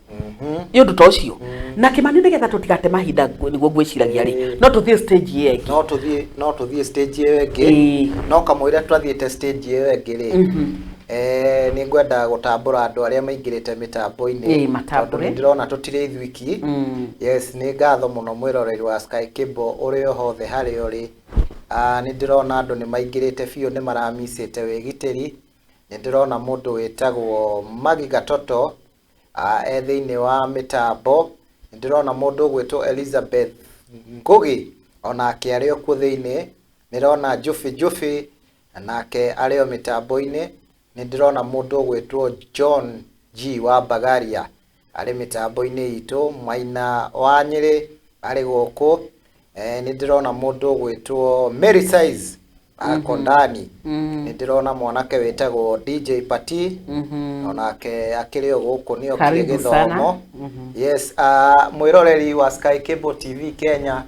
nĩ ũndũ ta ũcio. Na Kĩmani, nĩgetha tũtigate mahinda, nĩguo ngwĩciragia rĩ, no tũthiĩ stage ĩyo ĩngĩ. No tũthiĩ stage ĩyo ĩngĩ. No kamũira twathiĩte stage ĩyo ĩngĩ rĩ, nĩ ngwenda gũtambũra andũ arĩa maingĩrĩte mĩtambo-inĩ. Ĩĩ, matambũre. Tondũ nĩ ndĩrona tũtirĩ ithuiki. Yes, nĩ ngatho mũno mwĩroreri wa Sky Cable ũrĩ o hothe harĩa ũrĩ. Ah, nĩ ndĩrona andũ nĩ maingĩrĩte biũ, nĩ maramicĩte wĩgitĩri. Nĩ ndĩrona mũndũ wĩtagwo Magi Gatoto, e thĩinĩ wa mĩtambo. Nĩ ndĩrona mũndũ ũgwĩtwo Elizabeth Ngugi, onake arĩ o kuo thĩinĩ. Nĩ ndĩrona Jubi Jubi, nake arĩ o mĩtambo-inĩ. Nĩ ndĩrona mũndũ ũgwĩtwo John G wa Bagaria arĩ mĩtambo-inĩ itũ. Maina wa Nyĩrĩ arĩ gũkũ. Nĩ ndĩrona mũndũ ũgwĩtwo Mary Size ako ndani. Nĩ ndĩrona mwanake wĩtagwo DJ Pati, onake akĩrĩ o gũkũ, nĩ okire Karibu sana. gĩthomo. Yes, mwĩroreri wa Sky Cable TV Kenya,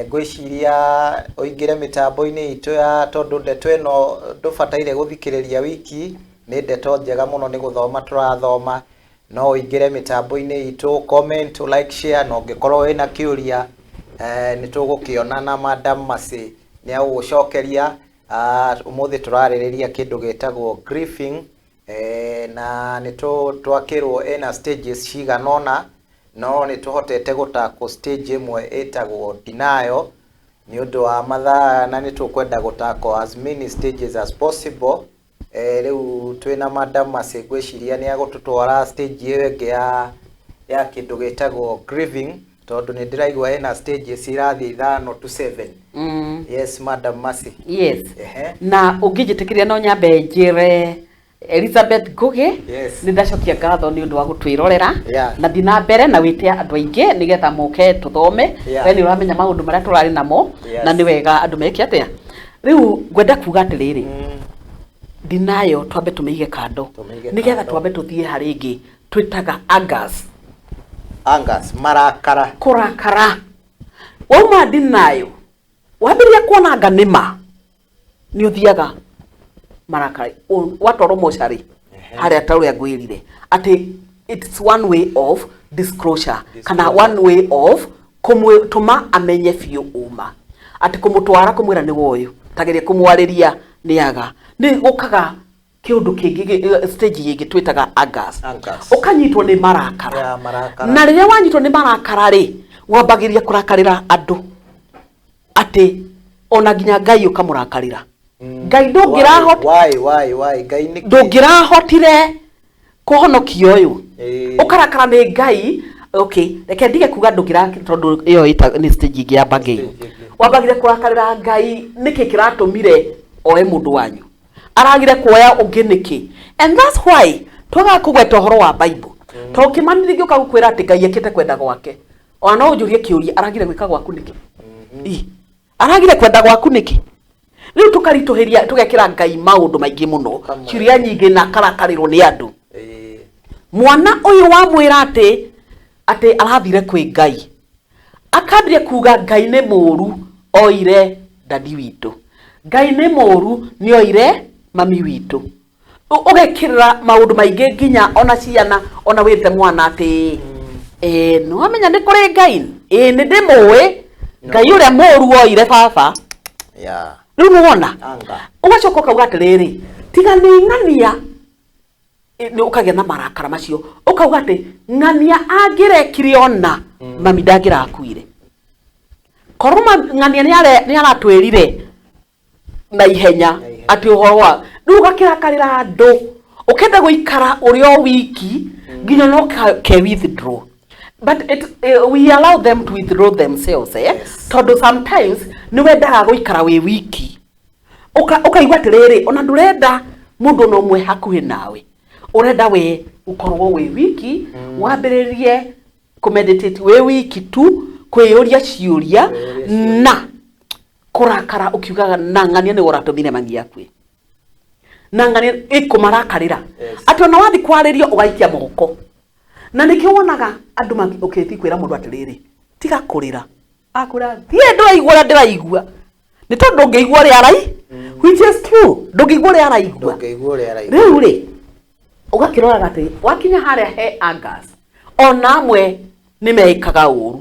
ngwĩciria ũingĩre mĩtambo-inĩ itũ ya, tondũ ndeto ĩno ndũbataire gũthikĩrĩria wiki, nĩ ndeto njega mũno, nĩ gũthoma tũrathoma. No ũingĩre mĩtambo-inĩ itũ, comment, like, share, na ũngĩkorwo wĩna kĩũria, nĩ tũgũkĩona na Madam Mercy nĩ agũgũcokeria. Ũmũthĩ tũrarĩrĩria kĩndũ gĩtagwo grieving, na nĩ twakĩrwo ĩna stages cigana ũna, no nĩ tũhotete gũtakwo stage ĩmwe ĩtagwo denial nĩ ũndũ wa mathaa, na nĩ tũkwenda gũtakwo as many stages as possible. Rĩu twĩna Madam Mercy, ngwĩciria nĩ agũtũtwara stage ĩyo ĩngĩ ya kĩndũ gĩtagwo grieving, tondũ nĩ ndĩraigua ĩna stages irathiĩ 5 to 7. Yes, Madam Mercy. Yes. Ehe. Na ũngĩnjĩtĩkĩria, no nyambe njĩre Elizabeth Ngugi nĩ ndacokia ngatho nĩ ũndũ wa gũtwĩrorera, na thiĩ na mbere na wĩte andũ aingĩ nĩgetha moke tũthome. We nĩ ũramenya maũndũ marĩa tũrarĩ namo, na nĩ wega andũ meke atĩa. Rĩu ngwenda kuga atĩrĩrĩ, denial twambe tũmĩige kando, Tũmĩige nĩgetha kando. twambe tũthiĩ harĩ ĩngĩ twĩtaga angers. Angers, marakara. Kũrakara. Wauma denial, wambĩrĩria kuona anga nĩ ma, nĩ ũthiaga marakara, watwarwo mocarĩ harĩa, ta ũrĩa ngwĩrire atĩ it's one way of disclosure kana one way of kũmũtũma amenye biũ ũma, atĩ kũmũtwara kũmwĩra nĩ woyũ, tageria kũmwarĩria, nĩ aga nĩ gũkaga kĩũndũ kĩngĩ, stage ĩngĩ twĩtaga angers. Angers. Ũkanyitwo nĩ marakara. Ya, marakara. Na rĩrĩa wanyitwo nĩ marakara rĩ, wambagĩrĩria kũrakarĩra andũ, atĩ ona nginya Ngai ũkamũrakarĩra. Ngai ndũngĩrahota Why, Ngai nĩkĩ? Ndũngĩrahotire kũhonokia ũyũ. Ũkarakara nĩ Ngai. Okay, reke ndige kuga ndũngĩra, tondũ ĩyo nĩ stage ĩngĩ ya bargain. Stage ĩngĩ. Wambagĩrĩria kũrakarĩra Ngai, nĩkĩ kĩratũmire oe mũndũ wanyu, aragire kuoya ũngĩ nĩkĩ? And that's why twagaga kũgweta ũhoro wa Bible, tondũ Kĩmani rĩngĩ ũka gũkwĩra atĩ Ngai ekĩte kwenda gwake, ona no ũnjũrie kĩũria, aragire gwĩka gwaku nĩkĩ? Ĩ, aragire kwenda gwaku nĩkĩ? Rĩu tũkaritũhĩria, tũgekĩra Ngai maũndũ maingĩ mũno, ciũria nyingĩ, na akarakarĩrwo nĩ andũ. Mwana ũyũ wamwĩra atĩ arathire kwĩ Ngai, akambire kuga Ngai nĩ mũru, oire dadi witũ, Ngai nĩ mũru, nĩ oire mami witũ. Ũgekĩrĩra maũndũ maingĩ, nginya ona ciana, ona wĩte mwana atĩ nĩ wamenya nĩ kũrĩ Ngai, ĩ nĩ ndĩmũĩ Ngai ũrĩa mũru oire baba. Rĩu nĩwona Anger. Ũgacoka ũkauga atĩrĩrĩ, tiga nĩ ng'ania, nĩ ũkagĩa na marakara macio, ũkauga atĩ ng'ania angĩrekire ona mami ndangĩrakuire, korwo ng'ania nĩ aratwĩrire na ihenya Na ihenya. Atĩ ũhoro wa rĩu ũgakĩrakarĩra andũ, ũkenda gũikara ũrĩ o wiki, nginya no ke withdraw. But we allow them to withdraw themselves, eh? Yes. Tondũ sometimes nĩ wendaga gũikara wĩ wiki, ũkaigua atĩrĩrĩ, ona ndũrenda mũndũ ona ũmwe hakuhĩ nawe, ũrenda we ũkorwo wĩ wiki, wambĩrĩrie kũmeditate wĩ wiki tu, kwĩyũria ciũria. Kwĩyũria ciũria. Na kũrakara ũkiugaga na ng'ania nĩwe ũratũmire mami akue, na ng'ania ĩkũmarakarĩra. Atĩ ona wathi kwarĩrio ũgaikia moko, na nĩkĩo wonaga andũ ũkĩthi kwĩra mũndũ atĩrĩrĩ, tiga kũrĩra, akwĩra thiĩ, ndũraigua ũrĩa ndĩraigua, nĩ tondũ ndũngĩigua ũrĩa arai, which is true, ndũngĩigua ũrĩa araigua. Ndũngĩigua ũrĩa araigua. Rĩu rĩ, ũgakĩroraga atĩ wakinya harĩa he angas, ona amwe nĩ meĩkaga ũru,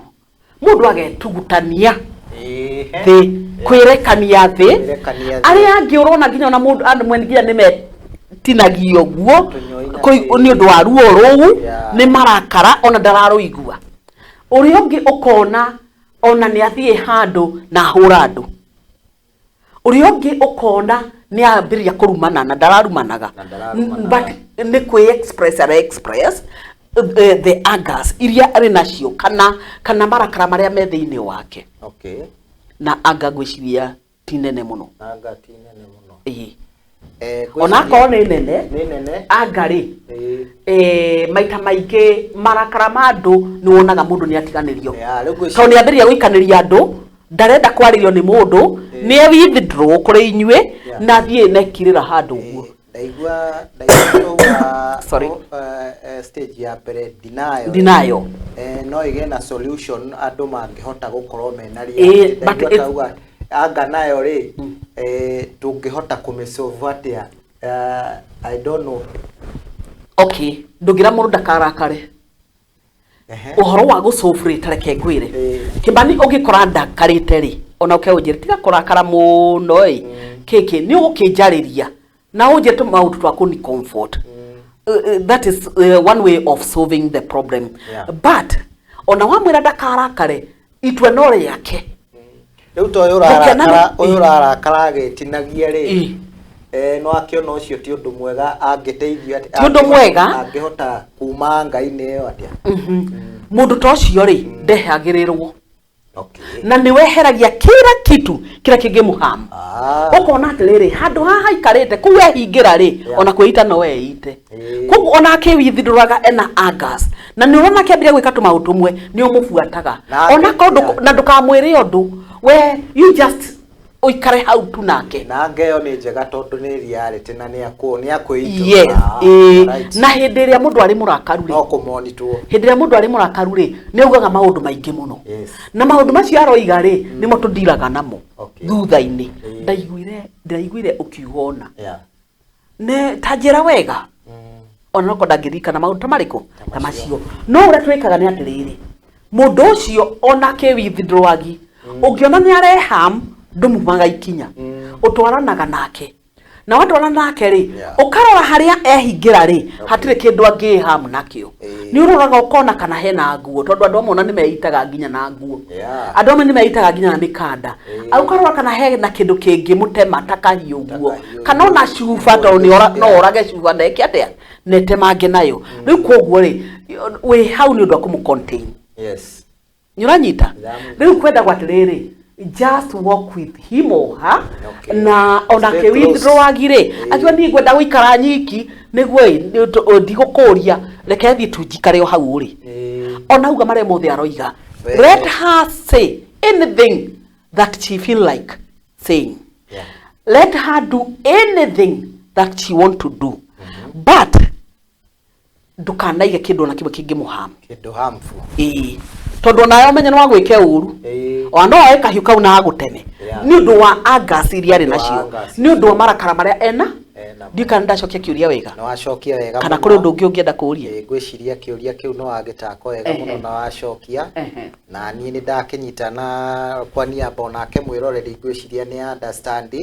mũndũ agetugutania thĩ, kwĩrekania thĩ. Kwĩrekania thĩ. Arĩa angĩ ũrona nginya ona mũndũ andũ mwe nginya nĩ metinagio guo Tũnyoi na nĩ ũndũ wa ruo rũu. Nĩ marakara ona ndararũigua. Ũrĩa ũngĩ ũkona ona nĩ athiĩ handũ na ahũra andũ. Ũrĩa ũngĩ ũkona nĩ ambĩrĩria kũrumana na ndararumanaga. Na ndararumanaga. But nĩ kwĩ express ara express the angers iria arĩ nacio kana marakara marĩa me thĩinĩ wake. Na anga ngwĩciria ti nene mũno. Anga ti nene mũno. Ĩĩ. Ngwĩciria- Onakorwo nĩ nene, nĩ nene. Anga rĩ, maita maingĩ marakara ma andũ nĩ wonaga mũndũ nĩ atiganĩrio. Yeah, rĩu ngwĩciria- Tondũ nĩ ambĩrĩria gũikanĩria andũ, ndarenda kwarĩrio nĩ mũndũ, nĩ e withdraw kũrĩ inyuĩ na thiĩ nekirĩra handũ ũguo. Ndaigua tauga. Sorry. Stage ya mbere, denial. Denial. No ĩgĩe na solution andũ mangĩhota gũkorwo mena Ĩĩ, reality. but Ndaigua tauga anga nayo rĩ, tũngĩhota kũmĩsolve atĩa? I don't know. Okay, ndũngĩra mũndũ ndakarakare. Ũhoro wa gũcũbũrĩ, ta reke ngwĩre. Kĩmani, ũngĩkora ndakarĩte rĩ, ona ũke ũnjĩre tiga kũrakara mũno ĩ, kĩkĩ nĩ ũgũkĩnjarĩria na ũnjĩre tũmaũndũ twa kũni comfort. That is one way of solving the problem. But ona wamwĩra ndakarakare, itua no rĩake. Rĩu ta ũyũ Gũkena ũrarakara, ũyũ ũrarakara agĩtinagia rĩ, no akĩona ũcio ti ũndũ mwega, angĩteithio atĩa? Ti ũndũ mwega. Angĩhota kuma ngai-inĩ ĩyo atĩa? Mũndũ ta ũcio rĩ, ndehagĩrĩrwo na nĩ weheragia kila kitu kĩrĩa kĩngĩmũham. Ũkona atĩrĩrĩ, handũ haha aikarĩte kũu ehingĩra rĩ, ona kwĩita no eite. Koguo ona akĩwithindũraga ena angas, na nĩ ũrona akĩambĩrĩria gwĩka tũmaũndũ tũmwe nĩ ũmũbuataga. Ona korwo na ndũkamwĩre ũndũ, we you just ũikare hau tu nake. Na anga ĩyo nĩ njega tondũ nĩ reality na nĩ akũ nĩ akwĩitũrũra. Yes, ĩĩ. Na hĩndĩ ĩrĩa mũndũ arĩ mũrakaru rĩ, no kũmonitwo. Hĩndĩ ĩrĩa mũndũ arĩ mũrakaru rĩ, nĩ augaga maũndũ maingĩ mũno. Na maũndũ macio aroiga rĩ, nĩmo tũndiraga namo thutha-inĩ. Ndaiguire ũkiuga ũna. Ne ta njĩra wega, ona nokorwo ndangĩririkana maũndũ ta marĩkũ ta macio. No ũrĩa twĩkaga nĩ atĩrĩrĩ, mũndũ ũcio ona akĩwithdrawagi, ũngĩona nĩ areham, ndũmumaga ikinya, ũtwaranaga nake, na watwarana nake rĩ, ũkarora harĩa ehingĩra rĩ, hatirĩ kĩndũ angĩham nakĩo. Nĩ ũroraga ũkona kana hena nguo, tondũ andũ amwe ona nĩ meitaga nginya na nguo. Andũ amwe nĩ meitaga nginya na mĩkanda. Ũkarora kana hena kĩndũ kĩngĩmũtema ta kahiũ ũguo, kana ona cuba, tondũ no orage cuba na ĩke atĩa, na ĩtemange nayo. Rĩu koguo rĩ, wĩ hau nĩ ũndũ wa kũmũ contain. Nĩ ũranyita? Rĩu kwendagwo atĩrĩrĩ, just walk with him or her. Na ona Stay ke close. withdrawagi rĩ, akiuga niĩ ngwenda gũikara nyiki nĩguo ĩ, ndigũkũria, reke thiĩ tu njikare o hau ũrĩ. Ona auga marĩa mothe aroiga, let her say anything that she feel like saying. Let her do anything that she want to do, but ndũkanaige kĩndũ ona kĩmwe kĩngĩmũham. Kĩndũ harmful. Ĩĩ, tondũ onawe ũmenye nĩ wagwĩke ũru, ona no oe kahiũ kau na agũteme nĩ ũndũ wa angas iria arĩ Nĩ ũndũ wa nacio, angas. nĩ ũndũ wa marakara marĩa ena. Ena. Ndiũĩ kana ndacokia kĩũria wega. Nĩ wacokia wega Kana mũno. kũrĩ ũndũ ũngĩ ũngĩenda kũũria? Ĩĩ, ngwĩciria kĩũria kĩu nĩ wagĩtako wega mũno na wacokia, na niĩ nĩ ndakĩnyita na kwa niaba onake mwĩroreri ngwĩciria nĩ understand.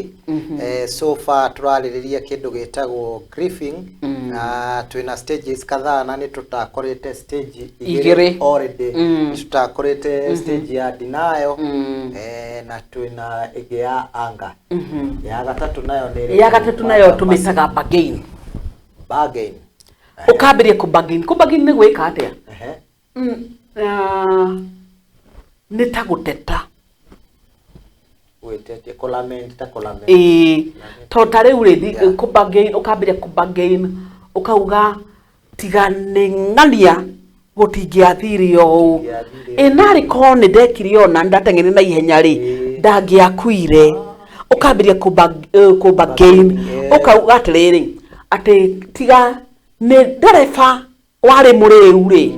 So far tũrarĩrĩria kĩndũ gĩtagwo grieving, na twĩna stages kadhaa, na nĩ tũtakorĩte stage igĩrĩ Igĩrĩ. already. Nĩ tũtakorĩte stage ya denial, na twĩna ĩngĩ ya anger. Ya gatatũ nayo nĩ ĩrĩkũ? Ya gatatũ nayo tũmĩtaga bargain. Bargain. Ũkambĩrĩria kũ bargain. Kũ bargain nĩ gwĩka atĩa? Nĩ ta gũteta. Gwĩtetia, kũlament, ta kũlament. Ĩĩ, tondũ ta rĩu rĩ, Yeah. kũbargain, ũkambĩrĩria kũbargain, ũkauga tiga nĩ ng'ania gũtingĩathire ũũ. Gũtingĩathire. Ĩ narĩ korwo nĩ ndekire ũũ na nĩ ndateng'erire na ihenya rĩ, ndangĩakuire. Ũkambĩrĩria kũbargain, ũkauga atĩrĩrĩ, atĩ tiga nĩ ndereba warĩ mũrĩu rĩ,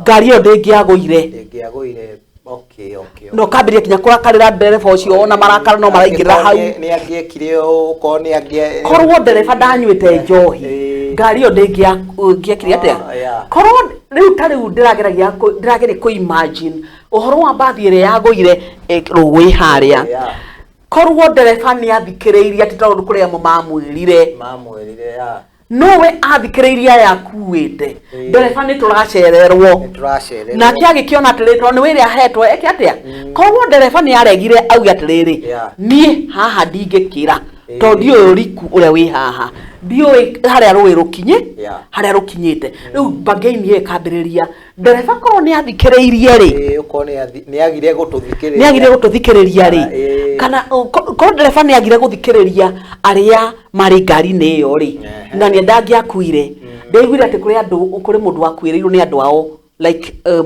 ngari ĩyo ndĩngĩagũire. Ndĩngĩagũire. Okay. Na ũkambĩrĩria nginya kũrakarĩra ndereba ũcio, ona marakara no maraingĩrĩra hau. Nĩ angĩekire ũũ, okorwo nĩ angĩ Korwo ndereba ndanyuĩte njohi, ngari ĩyo ndĩngĩekire atĩa? Ah, yeah. Korwo rĩu ta rĩu ndĩrageragia ndĩrageria kũ imagine ũhoro wa mbathi ĩrĩa yagũire rũĩ harĩa. Korwo ndereba nĩ athikĩrĩirie, atĩ tondũ kũrĩ amwe mamwĩrire, Mamwĩrire, yeah. nowe athikĩrĩirie aya akuĩte, ndereba nĩ tũracererwo. Nĩ tũracererwo. Nake agĩkĩona atĩrĩrĩ, tondũ nĩ wĩra ahetwo eke atĩa. Korwo ndereba nĩ aregire auge atĩrĩrĩ, Yeah. niĩ haha ndingĩkĩra, tondũ ndiũĩ ũriku ũrĩa wĩ haha, ndiũĩ harĩa rũĩ rũkinye, Yeah. harĩa rũkinyĩte. Rĩu bargain ĩyo ĩkambĩrĩria, ndereba korwo nĩ athikĩrĩirie rĩ, Ĩĩ, okorwo nĩ agire gũtũthikĩrĩria. Nĩ agire gũtũthikĩrĩria rĩ, Kana, kana korwo ndereba nĩ agire gũthikĩrĩria arĩa marĩ ngari-inĩ ĩyo rĩ, na nĩ ndangĩakuire. Ndaiguire atĩ kũrĩ andũ, kũrĩ mũndũ wakuĩrĩirwo nĩ andũ ao like 7,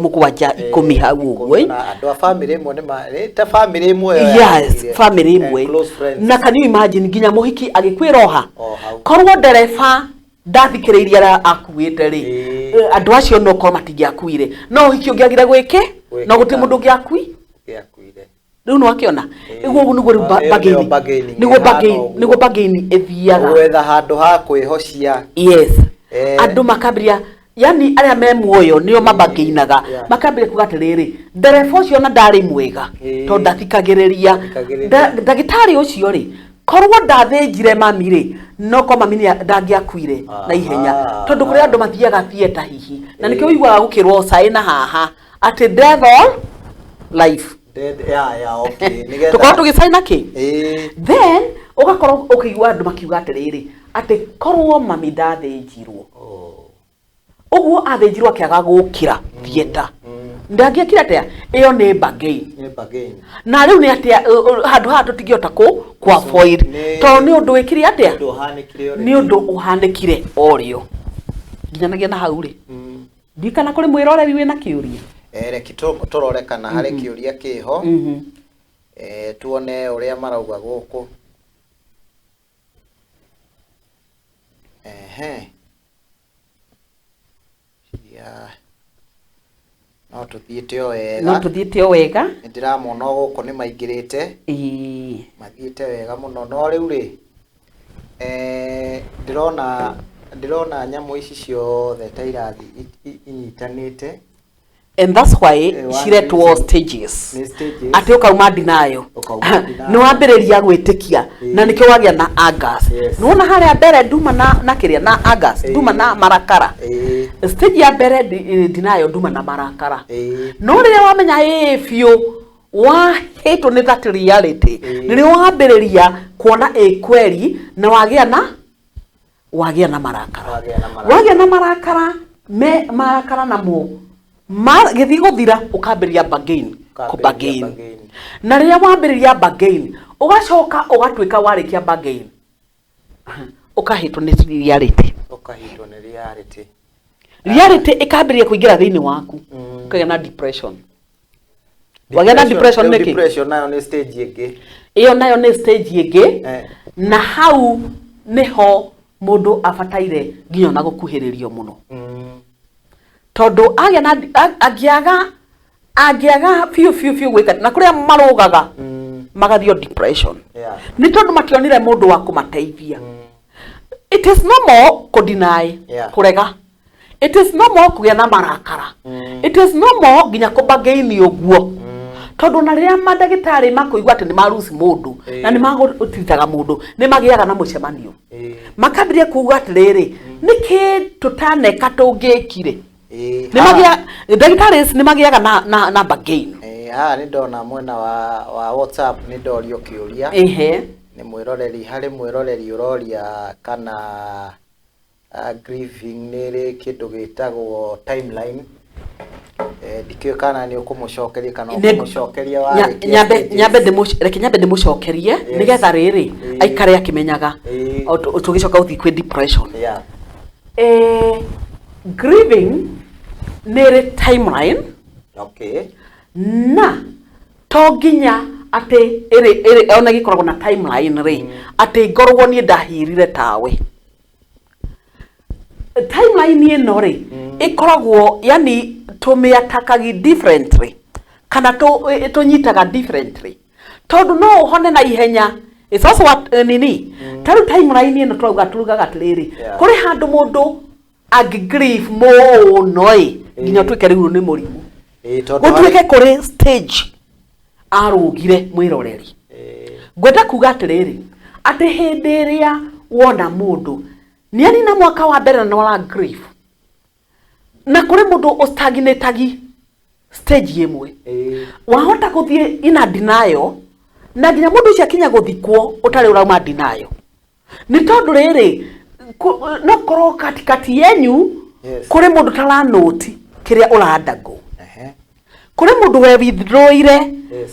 10 hau ũguo, Na andũ a bamĩrĩ ĩmwe nĩ ta bamĩrĩ ĩmwe ĩyo Yes, yakuire. family ĩmwe. Close friends. Na can you imagine nginya mũhiki agĩkuĩra oha? O hau. Korwo ndereba ndathikĩrĩirie arĩa akuĩte rĩ, andũ acio no korwo matingĩakuire, no ũhiki ũngĩagire gwĩke, no gũtirĩ mũndũ ũngĩakui. Ũngĩakuire. Rĩu nĩ wakĩona ũguo nĩguo rĩu Ĩyo nĩyo bargaining, bargaining nĩguo ĩhana bargain, ũguo. nĩguo bargaining ĩthiaga. Gwetha handũ ha kwĩhocia. Yes, andũ makambĩrĩria, yani arĩa me muoyo nĩo mabagainaga, makambĩrĩria kuga atĩrĩrĩ, ndereba ũcio ona ndarĩ mwega, tondũ ndathikagĩrĩria. Ndathikagĩrĩria. Ndagĩtarĩ ũcio rĩ, korwo ndathĩnjire mami rĩ, no korwo mami ndangĩakuire na ihenya, tondũ kũrĩ andũ mathiaga theatre hihi, na nĩkĩo ũiguaga gũkĩrwo caĩ na haha atĩ death or life. Dead, yeah, okay. Nĩgetha- Tũkorwo tũgĩcaina kĩ, Ĩĩ. then ũgakorwo ũkĩigua andũ makiuga atĩrĩrĩ, atĩ korwo mami ndathĩnjirwo ũguo athĩnjirwo akĩaga gũkĩra theatre, ndangĩekire atĩa. Ĩyo nĩ bargain. Nĩ bargain. Na rĩu nĩ atĩa, handũ haha tũtingĩhota kũ avoid, tondũ nĩ ũndũ wĩkire atĩa? Ũndũ ũhanĩkire already. Nĩ ũndũ ũhanĩkire o rĩo. Nginyanagia na hau rĩ, ndikana kũrĩ mwĩroreri wĩna kĩũria. Reki tũrore kana harĩ kĩũria kĩho. Tuone ũrĩa marauga gũkũ. Ehe. Yeah. No tũthiĩte o wega. No tũthiĩte o wega. Nĩ ndĩramona o gũkũ nĩ maingĩrĩte. Mathiĩte wega mũno, no rĩu rĩ, ndĩrona nyamũ ici ciothe ta irathi inyitanĩte. And that's why One ciretwo stages. Nĩ stages. Atĩ ũkauma denial, Ũkauma denial. Nĩ wambĩrĩria gwĩtĩkia, na nĩkĩo wagĩa na angers. Nĩwona harĩa mbere nduma na kĩrĩa na angers, nduma na marakara. Stage ya mbere denial, nduma na marakara. No rĩrĩa wamenya ĩĩ biũ wahĩtwo nĩ that reality, nĩrĩo wambĩrĩria kuona ĩ kweri, na wagĩa na marakara. Wagĩa na marakara. Wagĩa na marakara, me marakara namo gĩthiĩ gũthira, ũkambĩrĩria bargain, Ũkambĩrĩria kũbargain. Bargain. Na rĩrĩa wambĩrĩria bargain, ũgacoka ũgatuĩka warĩkia bargain, ũkahĩtwo nĩ reality. Ũkahĩtwo nĩ reality. Reality ĩkambĩrĩria kũingĩra thĩinĩ waku, ũkagĩa na depression. Wagĩa na depression Rĩu nĩkĩ? Depression nayo nĩ stage ĩngĩ. Ĩyo nayo nĩ stage ĩngĩ, na hau nĩho mũndũ abataire nginya ona gũkuhĩrĩrio mũno, tondũ agĩa na angĩaga biũ biũ biũ gwĩka na kũrĩa marũgaga, magathio depression, nĩ tondũ mationire mũndũ wa kũmateithia. It is normal kũdeny, kũrega. It is normal kũgĩa na marakara. It is normal nginya kũbargain ũguo, tondũ na rĩrĩa mandagĩtarĩ makũigua atĩ nĩ maruci mũndũ na nĩ magũtiritaga mũndũ, nĩ magĩaga na mũcemanio, makambĩrĩria kuga atĩrĩrĩ, nĩkĩ tũtaneka tũngĩkire. Nĩ magĩa ndagĩtarĩ nĩ magĩaga na bargain. Haha nĩ ndona mwena wa WhatsApp nĩ ndorio kĩũria. Nĩ mwĩroreri, harĩ mwĩroreri ũroria kana grieving nĩ ĩrĩ kĩndũ gĩtagwo timeline. Ndikĩũĩ kana nĩ ũkũmũcokeria kana ũkũmũcokeria warĩkia stages. Reke nyambe ndĩmũcokerie nĩgetha rĩrĩ aikare akĩmenyaga tũgĩcoka gũthiĩ kwĩ depression. Grieving nĩ ĩrĩ timeline. Na to nginya atĩ ĩrĩ ona ĩgĩkoragwo na timeline rĩ, atĩ ngorwo niĩ ndahirire tawe. Timeline ĩno rĩ, ĩkoragwo yani tũmĩatakagi differently kana tũnyitaga differently, tondũ no ũhone na ihenya. It's also what, nini, ta rĩu timeline ĩno tũrauga, turugaga atĩrĩrĩ, kũrĩ handũ mũndũ angĩ grieve mũno ĩ nginya ũtuĩke rĩu nĩ mũrimũ. Tondũ gũtuĩke kũrĩ stage arũgire mwĩroreri. Ngwenda kuga atĩrĩrĩ, atĩ hĩndĩ ĩrĩa wona mũndũ nĩ arĩ mwaka wa mbere na nĩ ara grieve, na kũrĩ mũndũ ũstagnatagi stage ĩmwe, wahota gũthiĩ ina denial na nginya mũndũ ũcio akinya gũthikwo ũtarĩ ũrauma denial, nĩ tondũ rĩrĩ no korwo katikati yenyu kũrĩ mũndũ taranũti kĩrĩa ũrandago, kũrĩ mũndũ we withdrawire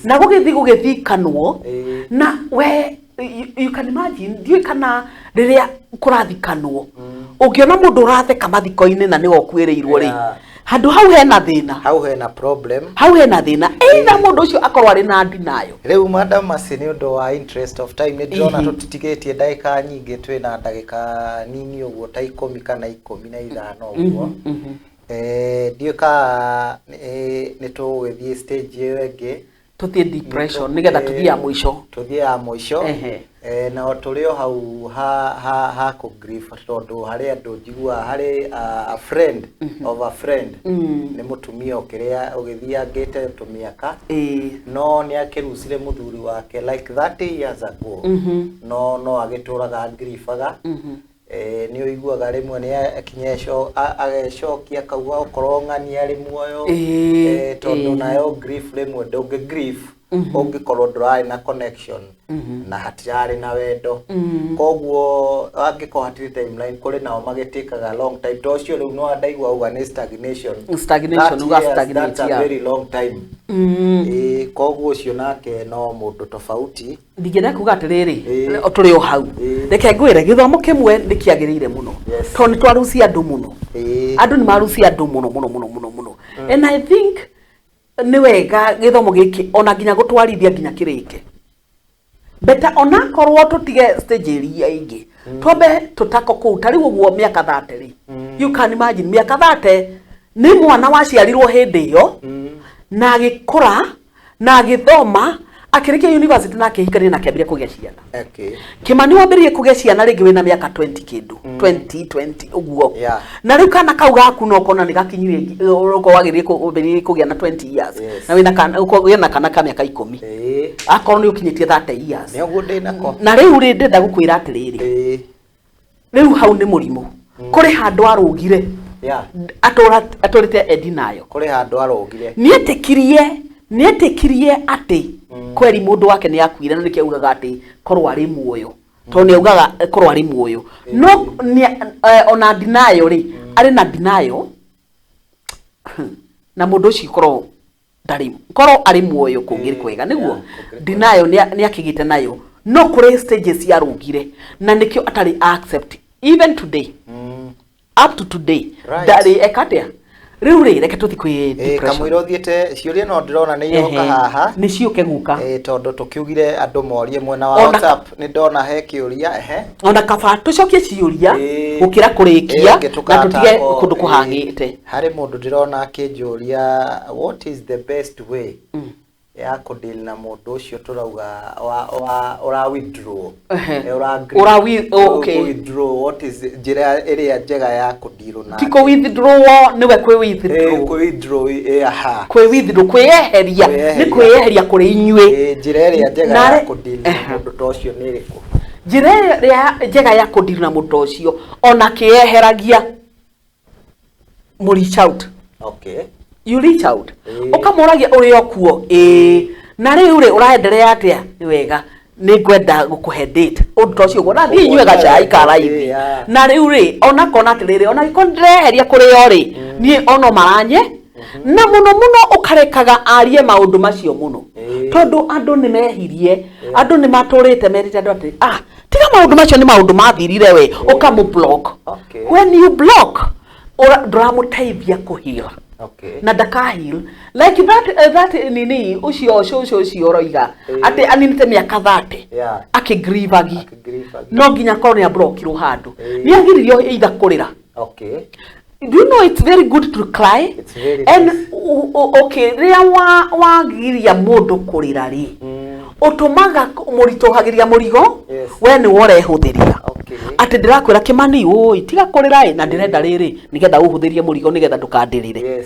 na gũgĩthiĩ gũgĩthikanwo na we you can imagine, ndiũĩ kana rĩrĩa kũrathikanwo ũngĩona mũndũ ũratheka mathiko-inĩ na nĩwe ũkuĩrĩirwo rĩ, handũ hau hena thĩna. Hau hena problem. Hau hena thĩna, either mũndũ ũcio akorwo arĩ na denial. Rĩu Madam Mercy, nĩ ũndũ wa interest of time, nĩ ndĩrona tũtitigĩtie ndagĩka nyingĩ, twĩna ndagĩka nini ũguo ta 10 kana 15 ũguo. Ndiũĩ kana nĩ tũgũgĩthiĩ stage ĩyo ĩngĩ. Tũthiĩ depression nĩgetha tũthiĩ ya mũico. Tũthiĩ ya mũico. Na tũrĩ o hau ha kũ grief, tondũ harĩ andũ njiguaga harĩ a friend of a friend, nĩ mũtumia ũkĩrĩa ũgĩthiangĩte tũmĩaka, no nĩ akĩrucire mũthuri wake like 30 years ago, no agĩtũraga ngiribaga. Nĩ ũiguaga rĩmwe nĩ akinya agecokia akauga okorwo ng'ani arĩ muoyo, tondũ nayo grief rĩmwe ndũngĩ grief ũngĩkorwo ndũrarĩ na connection na hatirarĩ na wendo. Koguo angĩkorwo hatirĩ timeline, kũrĩ nao magĩtĩkaga long time, to ũcio rĩu no ndaigua auga nĩ stagnation. Stagnation, 30 uga years, stagnate, that's a very long time. Koguo ũcio nake no mũndũ tofauti. Ndingĩenda kuga atĩrĩrĩ, tũrĩ o hau, reke ngwĩre gĩthomo kĩmwe nĩ kĩagĩrĩire mũno, tondũ nĩ twarucia andũ mũno. Andũ nĩ marucia andũ mũno mũno mũno mũno mũno, and I think nĩ wega gĩthomo gĩkĩ ona nginya gũtwarithia nginya kĩrĩke beta, onakorwo tũtige stage iria ingĩ, twambe tũtako kũu. Ta rĩu ũguo mĩaka 30 rĩ, you can imagine mĩaka 30 nĩ mwana waciarirwo hĩndĩ ĩyo na agĩkũra na agĩthoma, akĩrĩkia university na akĩhikania na akĩambĩrĩria kũgĩa ciana. Kimani, wambĩrĩrie kũgĩa ciana rĩngĩ wĩna mĩaka 20 kĩndũ, 20 20 ũguo. Na rĩu kana kau gaku no kona nĩ gakinyire ũkorwo wagĩrĩire wambĩrĩrie kũgĩa na 20 years na wĩna kana, ũkũgĩa na kana ka mĩaka 10, akorwo nĩ ũkinyĩtie 30 years. Nĩ ũguo ndĩ nako. Na rĩu rĩ, ndĩrenda gũkwĩra atĩrĩrĩ, rĩu hau nĩ mũrimũ, kũrĩ handũ arũgire, atũrĩte endi nayo. Kũrĩ handũ arũgire. Nĩetĩkirie atĩ kweri mũndũ wake nĩ akuire, na nĩkĩo augaga atĩ korwo arĩ muoyo, tondũ nĩ augaga korwo arĩ muoyo no ona denial rĩ, arĩ na denial na mũndũ ũcio korwo ndarĩ, korwo arĩ muoyo kũngĩrĩ kwega nĩguo. Kũngĩrĩ kwega. Denial nĩ akĩgĩte nayo, no kũrĩ stages ciarũgire na nĩkĩo atarĩ accept even today, up to today. Ndarĩ eka atĩa. Rĩu rĩ, reke tũthi kwĩ depression. Kamũira ũthiĩte ciũria, no ndĩrona nĩ iroka haha. Nĩ ciũke gũka. Tondũ tũkiugire andũ morie mwena wa WhatsApp, nĩ ndona he kĩũria, ehe. Ona kaba tũcokie ciũria gũkĩra kũrĩkia Ĩngĩ na tũkatako, tũtige kũndũ kũhang'ĩte. Harĩ mũndũ ndĩrona akĩnjũria, what is the best way ya kũdeal na mũndũ ũcio tũrauga wa ũra withdraw? Ũra Oh, okay. Withdraw, what is njĩra ĩrĩa njega ya kũdeal na Ti kũ withdraw, nĩwe kwĩ withdraw. Kũ withdraw, aha. Kwĩ withdraw, kwĩyeheria, nĩ Kwĩyeheria. Kwĩyeheria kũrĩ inyuĩ. Njĩra ĩrĩa njega ya kũdeal na mũndũ ta ũcio nĩ ĩrĩkũ? Njĩra ĩrĩa njega ya kũdeal na mũndũ ũcio ona kĩyeheragia, mũ reach out. You reach out, ũkamũragia ũrĩ o kuo, ĩĩ, na rĩu rĩ, ũraenderea atĩa? Nĩ wega, nĩ ngwenda gũkũhe date, ũndũ ta ũcio ũguo, na thiĩ inyue gacai ka raithi. Na rĩu rĩ, ona kona atĩrĩrĩ, ona gĩkorwo ndĩreheria kũrĩ o rĩ, niĩ ono maranye Na mũno mũno ũkarekaga arie maũndũ macio mũno, tondũ andũ nĩ mehirie, andũ nĩ matũrĩte merĩte andũ atĩ ah, tiga maũndũ macio, nĩ maũndũ mathirire, we ũkamũ block. When you block, ndũramũteithia kũheal na ndakahil like that, that nini ucio ucio ucio ucio ũroiga atĩ aninĩte mĩaka 30 akĩgrivagi. Akĩgrievagi. No nginya akorwo nĩ abrokirwo handũ, nĩ agiririo either kũrĩra. Do you know it's very good to cry? It's very And nice. Okay, rĩrĩa wagiria mũndũ kũrĩra rĩ, ũtũmaga mũritũhagĩria mũrigo. We nĩwe ũrehũthĩria. Atĩ ndĩrakwĩra, "Kĩmani, ũĩ tiga kũrĩra ĩ, na ndĩrenda rĩrĩ nĩgetha ũhũthĩrie mũrigo nĩgetha ndũkandĩrĩre."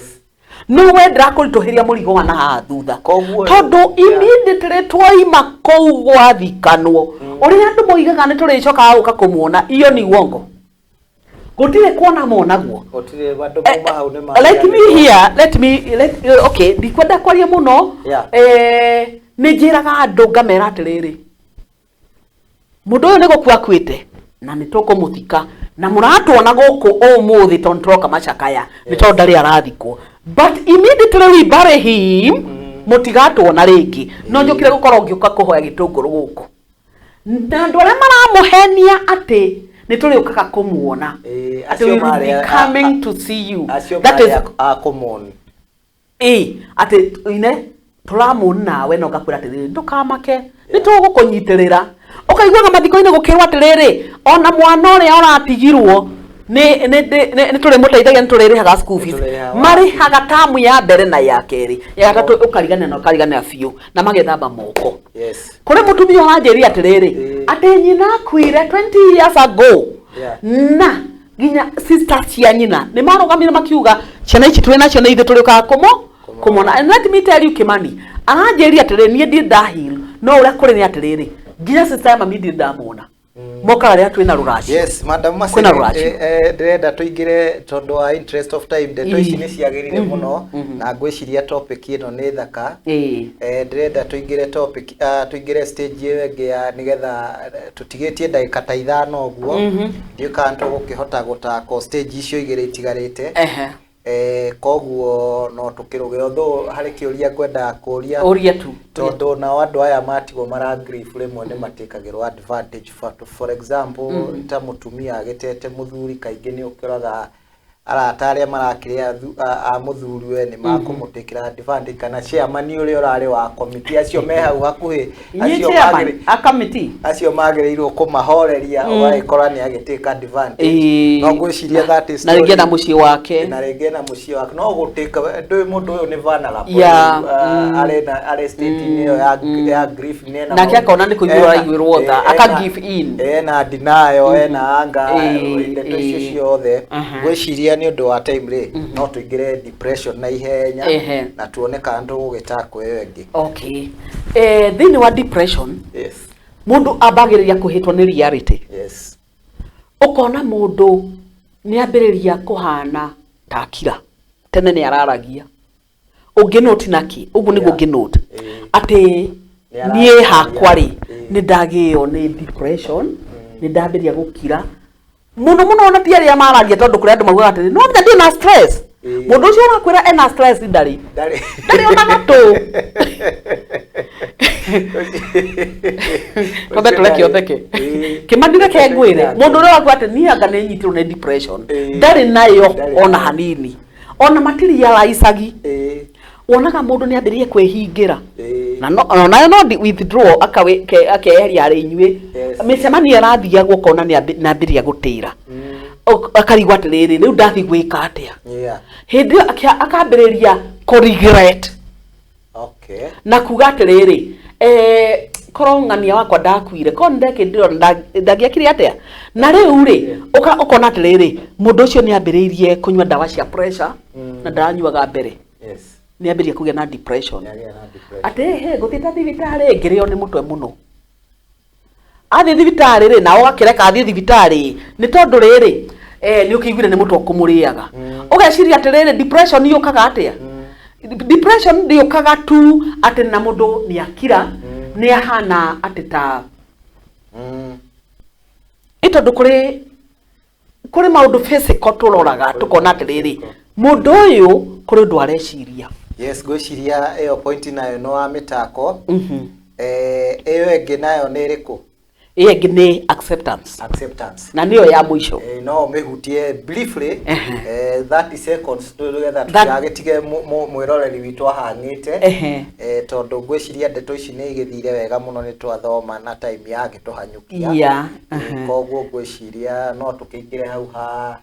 No we ndĩrakũritũhĩria mũrigo wa na haha thutha. Koguo tondũ immediately twaima kũu gwathikanwo, ũrĩa andũ moigaga nĩ tũrĩcokaga gũka kũmuona, iyo ni uongo, gũtirĩ kuona monagwo. Gũtirĩ andũ mauma hau nĩ Like me here, let me let, okay, ndikwenda kwaria mũno. Nĩ njĩraga andũ ngamera atĩrĩrĩ, mũndũ ũyũ nĩ gũkua akuĩte na nĩ tũkũmũthika, na mũratuona gũkũ ũmũthĩ tondũ tũroka macakaya nĩ tondũ ndarĩ arathikwo, but immediately we bury him, mũtigatuona rĩngĩ. No njũkire gũkorwo ngĩũka kũhoya gĩtũngũrũ gũkũ, na andũ arĩa maramũhenia atĩ nĩ tũrĩũkaga kũmuona, atĩ acio we will marĩ be coming to see you, acio that is marĩ a kũmon ĩ atĩ ine tũramũni nawe, no ngakwĩra atĩrĩrĩ, ndũkamake, nĩ tũgũkũnyitĩrĩra. Ũkaiguaga mathiko-inĩ gũkĩrwo atĩrĩrĩ, ona mwana ũrĩa ũratigirwo nĩ tũrĩmũteithagia, nĩ tũrĩrĩhaga school fees. Nĩtũrĩrĩhaga. Marĩhaga tamu ya mbere na ya kerĩ, ya gatatũ ũkariganĩra na ũkariganĩra biũ na magethamba moko. Kũrĩ mũtumia ũranjĩria atĩrĩrĩ, atĩ nyina akuire 20 years ago, na nginya sister cia nyina nĩ marũgamire makiuga, "Ciana ici twĩ nacio nĩ ithuĩ tũrĩũkaga kũmo kũmona." And let me tell you, Kimani aranjĩria atĩrĩrĩ, niĩ ndirĩ ndahil, no ũrĩa kũrĩ nĩ atĩrĩrĩ, nginya sister ya mami ndirĩ ndamona, mokaga rĩrĩa twĩna rũracio. Yes, madam Mercy, Kwĩna rũracio. Ndĩrenda tũingĩre tondũ wa interest of time, ndeto ici nĩ ciagĩrĩire mũno na ngwĩciria topic ĩno nĩ thaka. Ndĩrenda tũingĩre topic, tũingĩre stage ĩyo ĩngĩ ya nĩgetha tũtigĩtie ndagĩka ta 5 ũguo. Ndiũĩ kana tũgũkĩhota gũtako stage icio igĩrĩ itigarĩte. Koguo no tũkĩrũge, although harĩ kĩũria ngwendaga kũria. Ũria tu. Tondũ nao andũ aya matigwo mara grief rĩmwe nĩ matakagĩrwo advantage. For example, ta mũtumia agĩtete mũthuri, kaingĩ nĩ ũkoraga arata arĩa marakĩrĩ a mũthuriwe nĩ makũmũtĩkĩra advantage, kana chairman ũrĩa ũrarĩ wa committee, acio me hau hakuhĩ, Inyuĩ acio chairman a committee acio magĩrĩirwo kũmahoreria, ũgagĩkora nĩ agĩtĩka advantage. No ngwĩciria that is Na rĩngĩ ena mũciĩ wake. Na rĩngĩ ena mũciĩ wake, no gũtĩka ndũĩ mũndũ ũyũ nĩ vulnerable. Arĩ na arĩ state-inĩ ĩyo ya grief, nĩ ena Nake akona nĩ kũiguĩrwo araiguĩrwo tha, aka give in. Ena denial, ena anger, ndeto icio ciothe. Ngwĩciria nĩ ũndũ wa time rĩ, no tũingĩre depression na ihenya na tuone kana tũgũgĩtakwo ĩyo ĩngĩ. Okay, thĩinĩ wa depression, mũndũ ambagĩrĩria kũhĩtwo nĩ reality. Ũkona mũndũ nĩ ambĩrĩria kũhana ta akira tene nĩ araragia, ũngĩnoti naki ũguo nĩguo ũngĩnote atĩ Nĩ niĩ hakwa rĩ, nĩ ndagĩo nĩ depression, nĩ ndambĩrĩria gũkira mũno mũno, ona ti arĩa maragia, tondũ kũrĩ andũ maugaga atĩrĩ, no nginya ndĩ na stress. Mũndũ ũcio ũrakwĩra ena stress ndarĩ Ndarĩ. Ndarĩ ona gatũ. Twambe tũreke ũtheke. Kĩmani, reke ngwĩre, mũndũ ũrĩa ũraigua atĩ niĩ anga nĩ nyitirwo nĩ depression, ndarĩ nayo. Ndarĩ ona nayo. Hanini ona matiriaraicagi. Wonaga mũndũ nĩ ambĩrĩrie kwĩhingĩra na no onayo no withdraw, akeyeheria harĩ inyuĩ. Mĩcemanio ĩrathiagwo ũkona nĩ ambĩrĩria gũtĩra. Akarigwo atĩrĩrĩ, rĩu ndathiĩ gwĩka atĩa? Hĩndĩ ĩyo akambĩrĩria kũ regret na kuga atĩrĩrĩ, korwo ng'ania wakwa ndakuire, korwo nĩndekĩndĩro ndangĩekire atĩa. Na rĩu rĩ, ũkona atĩrĩrĩ, mũndũ ũcio nĩ ambĩrĩirie kũnyua ndawa cia pressure na ndaranyuaga mbere. Nĩ ambĩrĩria kũgĩa na depression. Nĩagĩa na depression. Atĩ he gũthiĩte thibitarĩ ngĩrĩo nĩ mũtwe mũno, athiĩ thibitarĩ rĩ, na ũgakĩreka athiĩ thibitarĩ nĩ tondũ rĩrĩ, nĩ ũkĩiguire nĩ mũtwe ũkũmũrĩaga. Ũgeciria atĩrĩrĩ, depression yũkaga atĩa? Depression ndĩũkaga tu atĩ na mũndũ nĩ akira, nĩ ahana atĩ ta ĩ, tondũ kũrĩ maũndũ physical tũroraga tũkona atĩrĩrĩ, Mũndũ ũyũ kũrĩ ũndũ areciria. Yes, ngwĩciria ĩyo point nayo no wa mĩtako. Ĩyo ĩngĩ nayo nĩ ĩrĩkũ? Ĩyo ĩngĩ nĩ acceptance. Acceptance. Na nĩyo ya mũico. No ũmĩhutie briefly, 30 seconds, nĩgetha tũtigagĩtige mwĩroreri witũ ahang'ĩte. Tondũ ngwĩciria ndeto ici nĩ igĩthire wega mũno, nĩ twathoma na time yagĩtũhanyũkia. Koguo ngwĩciria no tũkĩingĩre hau ha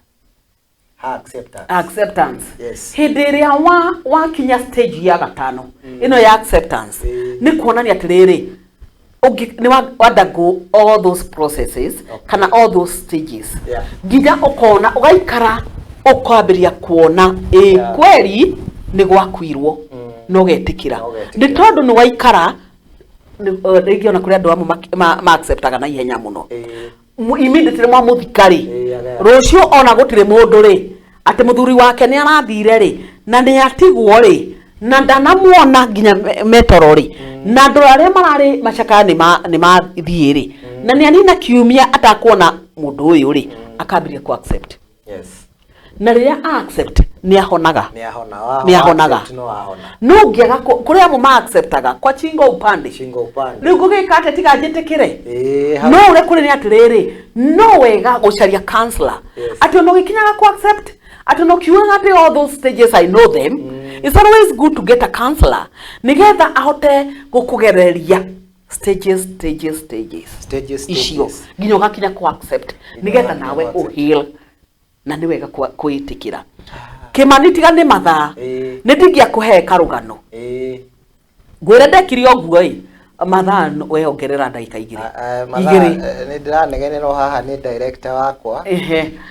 acceptance. Acceptance. Yes. Hĩndĩ ĩrĩa wakinya stage ya gatano ĩno ya acceptance, nĩ kuonania atĩrĩrĩ, nĩ undergo all those processes kana all those stages, nginya ũkona ũgaikara ũkambĩrĩria kuona ĩ kweri nĩ gwakuirwo, na ũgetĩkĩra. Nĩ tondũ nĩ waikara rĩngĩ ona kũrĩ andũ amwe ma acceptaga na ihenya mũno. Immediately mwamũthika rĩ, rũciũ ona gũtirĩ mũndũ rĩ, atĩ mũthuri wake nĩ arathire rĩ, na nĩ atigwo rĩ, na ndanamuona nginya metoro rĩ, na andũ arĩa mararĩ macakaya nĩ mathiĩ rĩ, na nĩ anina kiumia atakuona mũndũ ũyũ rĩ, akambĩrĩria ku accept. Na rĩrĩa accept, nĩ ahonaga. Nĩ ahona. Nĩ ahonaga. Accept no ahona. No ũngĩaga kũrĩ amwe ma acceptaga kwa chingo upande. Shingo upande. Rĩu ngũgĩka atĩa tiga njĩtĩkĩre? Hau. No ũrĩa kũrĩ nĩ atĩrĩrĩ, no wega gũcaria counselor, atĩ ona ũgĩkinyaga ku accept, atĩ ona ũkiugaga atĩ all those stages I know them, it's always good to get a counselor nĩgetha ahote gũkũgereria stages, stages, stages. Stages, icio stages. Nginya ũgakinya ku accept, nĩgetha nawe ku accept. ũheal, na nĩ wega kwĩtĩkĩra. Kĩmani, tiga nĩ mathaa, nĩ ndingĩakũhe karũgano. Ngwĩre ndekire ũguo ĩ, mathaa we ongerera ndagĩka 2. Mathaa, 2. Nĩ ndĩranegenerwo haha nĩ director wakwa.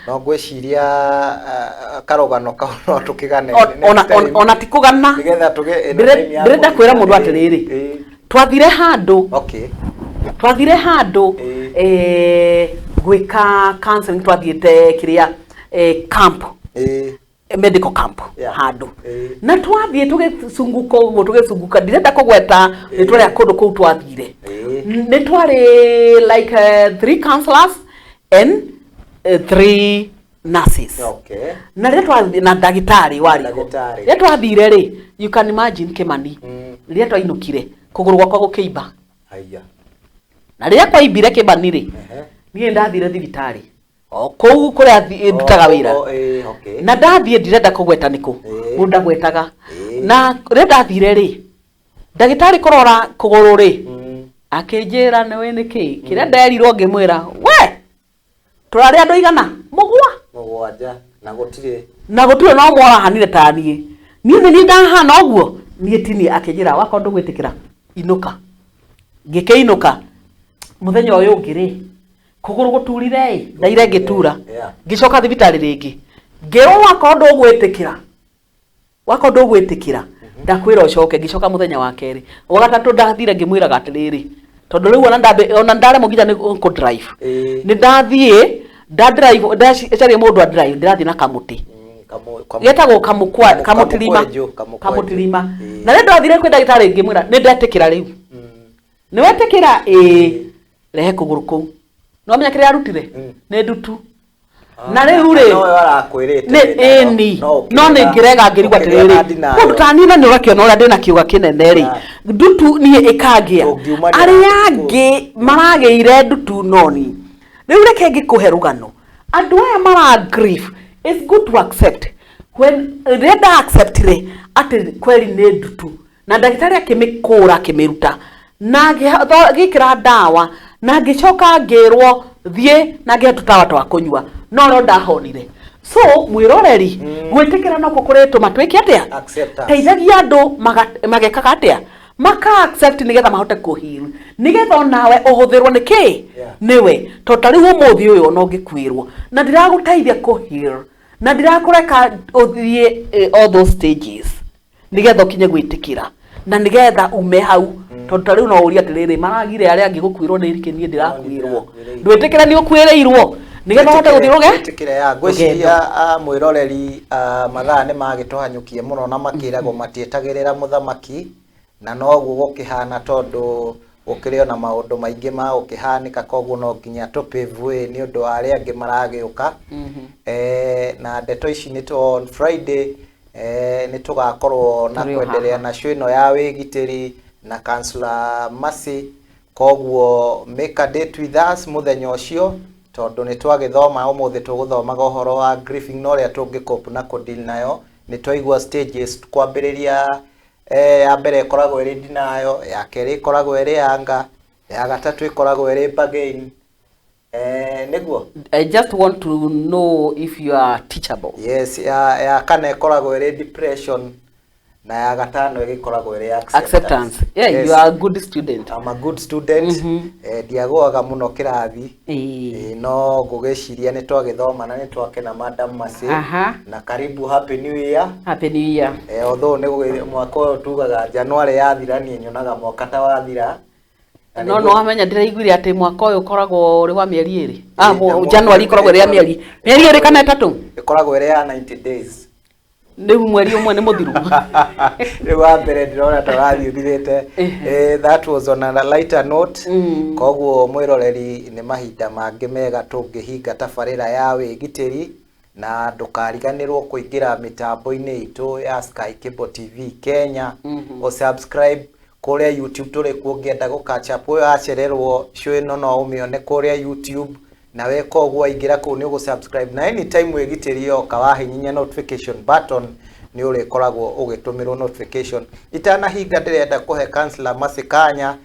No ngwĩciria karũgano kau no tũkĩgane next time. Ona ti kũgana. Nĩgetha tũge ĩno time ya Ndĩrenda kwĩra mũndũ atĩrĩrĩ, twathire handũ, twathire handũ gwĩka counseling, twathiĩte kĩrĩa camp, medical camp handũ, na twathiĩ tũgĩcunguka ũguo, tũgĩcunguka, ndirenda kũgweta rĩtwa rĩa kũndũ kũu twathire. Nĩ twarĩ like three counselors and three nurses, na rĩrĩa twathiĩ na ndagĩtarĩ warĩ ho. Ndagĩtarĩ. Rĩrĩa twathire rĩ, you can imagine, Kĩmani, rĩrĩa twainũkire kũgũrũ gwakwa gũkĩimba. Haiya. Na rĩrĩa kwaimbire, Kĩmani rĩ, niĩ ndathire thibitarĩ o kũu kũrĩa ndutaga wĩra. Oh, okay. Na ndathiĩ, ndirenda kũgweta nĩkũ, mũndũ ndagwetaga. Na rĩrĩa ndathire rĩ, ndagĩtarĩ kũrora kũgũrũ rĩ, akĩnjĩra nĩwe nĩkĩ kĩrĩa nderirwo, ngĩmwĩra we tũrarĩ andũ igana mũgwa. 7, na gũtirĩ. Na gũtirĩ no ũmwe ũrahanire ta niĩ, niĩ nĩ niĩ ndahana ũguo, niĩ ti niĩ. Akĩnjĩra wakorwo ndũgwĩtĩkĩra, inũka. Ngĩkĩinũka. Mũthenya ũyũ ũngĩ rĩ, kũgũrũ gũturire ĩ, ndaire ngĩtura. Ngĩcoka thibitarĩ rĩngĩ, ngĩrwo wakorwo ndũgwĩtĩkĩra, wakorwo ndũgwĩtĩkĩra, ndakwĩra ũcoke. Ngĩcoka mũthenya wa kerĩ, wa gatatũ ndathire ngĩmwĩraga atĩrĩrĩ, tondũ rĩu ona ona ndaremwo nginya nĩ kũ drive, nĩ ndathiĩ nda drive, ndacaria mũndũ a drive, ndĩrathiĩ na kamũtĩ getagwo kamũkwa, kamũtirima. Kamũkwenjũ, kamũkwenjũ. Kamũtirima. Na rĩrĩa ndathire kwĩ ndagĩtarĩ, ngĩmwĩra nĩ ndetĩkĩra rĩu. Nĩ wetĩkĩra? Ĩĩ. Rehe kũgũrũ kũu. No menya kĩrĩa arutire nĩ ndutu. Na rĩu rĩ, No arakwĩrĩte nĩ wĩna ĩni no no nĩ ngĩrega, ngĩrigwo ũkĩrega atĩrĩrĩ, denial. mũndũ ta niĩ na nĩ ũrakĩona ũrĩa ndĩna kĩũga kĩnene rĩ, ndutu niĩ ĩkangĩa? Ũngiumania Arĩa angĩ maragĩire ndutu noni. Rĩu reke ngĩkũhe rũgano. Andũ aya mara grief, it's good to accept. When rĩrĩa nda acceptire atĩ kweri nĩ ndutu, na ndagĩtarĩ akĩmĩkũra, akĩmĩruta na agĩkĩra ndawa, na ngĩcoka ngĩrwo thiĩ na ngĩhe tũtawa twa kũnyua, no no ndahonire. So mwĩroreri, gwĩtĩkĩra noko kũrĩtũma twĩke atĩa? Acceptance. Teithagia andũ magekaga atĩa? Maka accept nĩgetha mahote kũ heal, nĩgetha onawe ũhũthĩrwo nĩ kĩ nĩwe. Tondũ ta rĩu ũmũthĩ ũyũ ona ũngĩkuĩrwo na ndiragũteithia kũ heal na ndirakũreka ũthiĩ all those stages nĩgetha ũkinye gwĩtĩkĩra na nĩgetha ume hau. Tondũ ta rĩu no ũrie atĩrĩrĩ, maragire arĩa angĩ gũkuĩrwo nĩ kĩ, niĩ ndĩrakuĩrwo? Ndwĩtĩkĩra nĩ ũkuĩrĩirwo nĩgetha ũhote gũthiĩ rũge Wĩtĩkĩre ya ngwĩciria, mwĩroreri, mathaa nĩ magĩtũhanyũkie mũno, na makĩragwo matietagĩrĩra mũthamaki, na noguo gũkĩhana tondũ Gũkĩrĩ ona maũndũ maingĩ ma gũkĩhanĩka, koguo no nginya tũ pave way nĩ ũndũ wa arĩa angĩ maragĩũka. Na ndeto ici nĩ on Friday nĩ tũgakorwo na Tũrĩ o kwendelea haha. na show ĩno ya wĩgitĩri na Councillor Mercy. Koguo make a date with us mũthenya ũcio, tondũ nĩ twagĩthoma ũmũthĩ, tũgũthomaga ũhoro wa grieving na ũrĩa tũngĩ na kũ deal nayo. Nĩ twaigua stages kwambĩrĩria, ya mbere ĩkoragwo ĩrĩ denial, ya kerĩ ĩkoragwo ĩrĩ anger, ya gatatũ ĩkoragwo ĩrĩ bargain, nĩguo. I just want to know if you are teachable. Yes, ya kana ĩkoragwo ĩrĩ depression, na ya gatano ĩgĩkoragwo ĩrĩ acceptance. Acceptance. Yeah, Yes. you are a good student. I'm a good student. Ndiagũaga mũno kĩrathi. No ngũgĩciria nĩ twagĩthoma na nĩ twakena, Madam Mercy. Na karibu, happy new year. Happy New Year. Although nĩ mwaka ũyũ tugaga January yathira, niĩ nyonaga mwaka ta wathira. Na No no wamenya ndĩraiguire atĩ mwaka ũyũ ũkoragwo ũrĩ wa mĩeri ĩrĩ. Ah, January ĩkoragwo ĩrĩ ya mĩeri 2 kana 3. Ĩkoragwo ĩrĩ ya 90 days. Rĩu mweri ũmwe nĩ mũthiru. Rĩu wa mbere ndĩrona ta ũrathiĩ ũthirĩte. That was on a lighter note. Koguo mwĩroreri, nĩ mahinda mangĩ mega tũngĩhinga tabarĩra ya wĩgitĩri, na ndũkariganĩrwo kũingĩra mĩtambo-inĩ itũ ya Sky Cable TV Kenya, o subscribe kũrĩa YouTube, tũrĩ kuo. Ũngĩenda gũ catch up ũyũ acererwo show ĩno, no ũmĩone kũrĩa YouTube, na weka ũguo waingĩra kũu nĩ ũgũ subscribe, na anytime wĩgitĩri yoka wahihinya notification button, nĩ ũrĩkoragwo ũgĩtũmĩrwo notification. Itanahinga, ndĩrenda kũhe Councillor Mercy kanya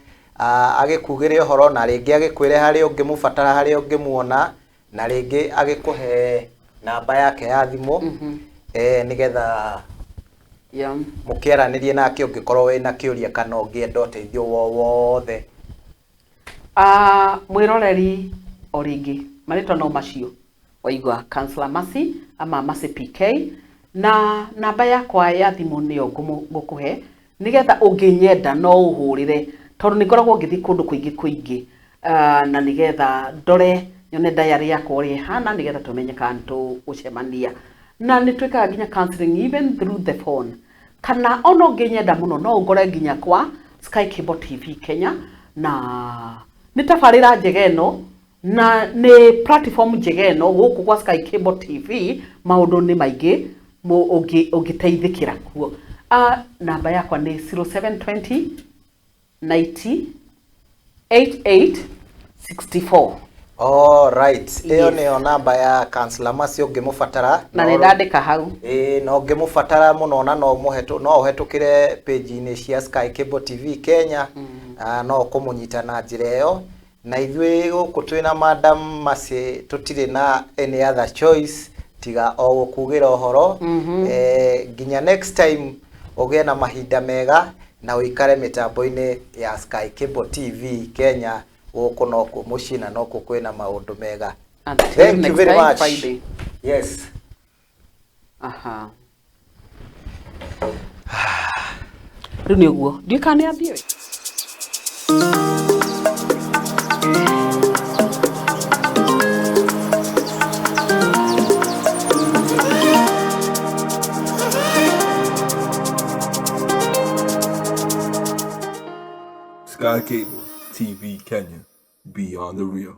agĩkugĩre ũhoro, na rĩngĩ agĩkwĩre harĩa ũngĩmũbatara, harĩa ũngĩmuona, na rĩngĩ agĩkũhe namba yake ya thimũ, nĩgetha mũkĩaranĩrie nake ũngĩkorwo wĩna kĩũria kana ũngĩenda ũteithio wo wothe. Ah, mwĩroreri, o rĩngĩ marĩtwa no macio waigua, Councillor Mercy ama Mercy PK, na namba yakwa ya thimũ nĩyo ngũkũhe nĩgetha ũngĩnyenda no ũhũrĩre, tondũ nĩ ngoragwo ngĩthiĩ kũndũ kũingĩ kũingĩ, na nĩgetha ndore nyone diary yakwa ũrĩa ĩhana, nĩgetha tũmenye kana nĩ tũgũcemania, na nĩ twĩkaga nginya counseling even through the phone, kana ona ũngĩnyenda mũno no ũngore nginya kwa Sky Cable TV Kenya. Na nĩ tabarĩra njega ĩno, na nĩ platform njega ĩno gũkũ gwa Sky Cable TV, maũndũ nĩ maingĩ ũngĩteithĩkĩra kuo. Namba yakwa nĩ 0720 90 88 64. All right, ĩyo nĩyo namba ya Councillor Mercy ũngĩmũbatara. Na nĩ ndandĩka hau. Ĩĩ, na ũngĩmũbatara mũno na no ũhetũkĩre page-inĩ cia Sky Cable TV Kenya, no ũkũmũnyita na njĩra ĩyo. Na ithuĩ gũkũ twĩna Madam Mercy tũtirĩ na any other choice tiga o gũkugĩra ũhoro. Nginya next time, ũgĩe na mahinda mega na ũikare mĩtambo-inĩ ya Sky Cable TV Kenya. Gũkũ nokuo mũciĩ na nokuo kwĩna maũndũ mega. Until Thank you next very time, much. Friday. Yes. Aha, rĩu nĩ ũguo, ndiũĩ kana nĩ athiĩ. Sky Cable TV Kenya. Beyond the Real.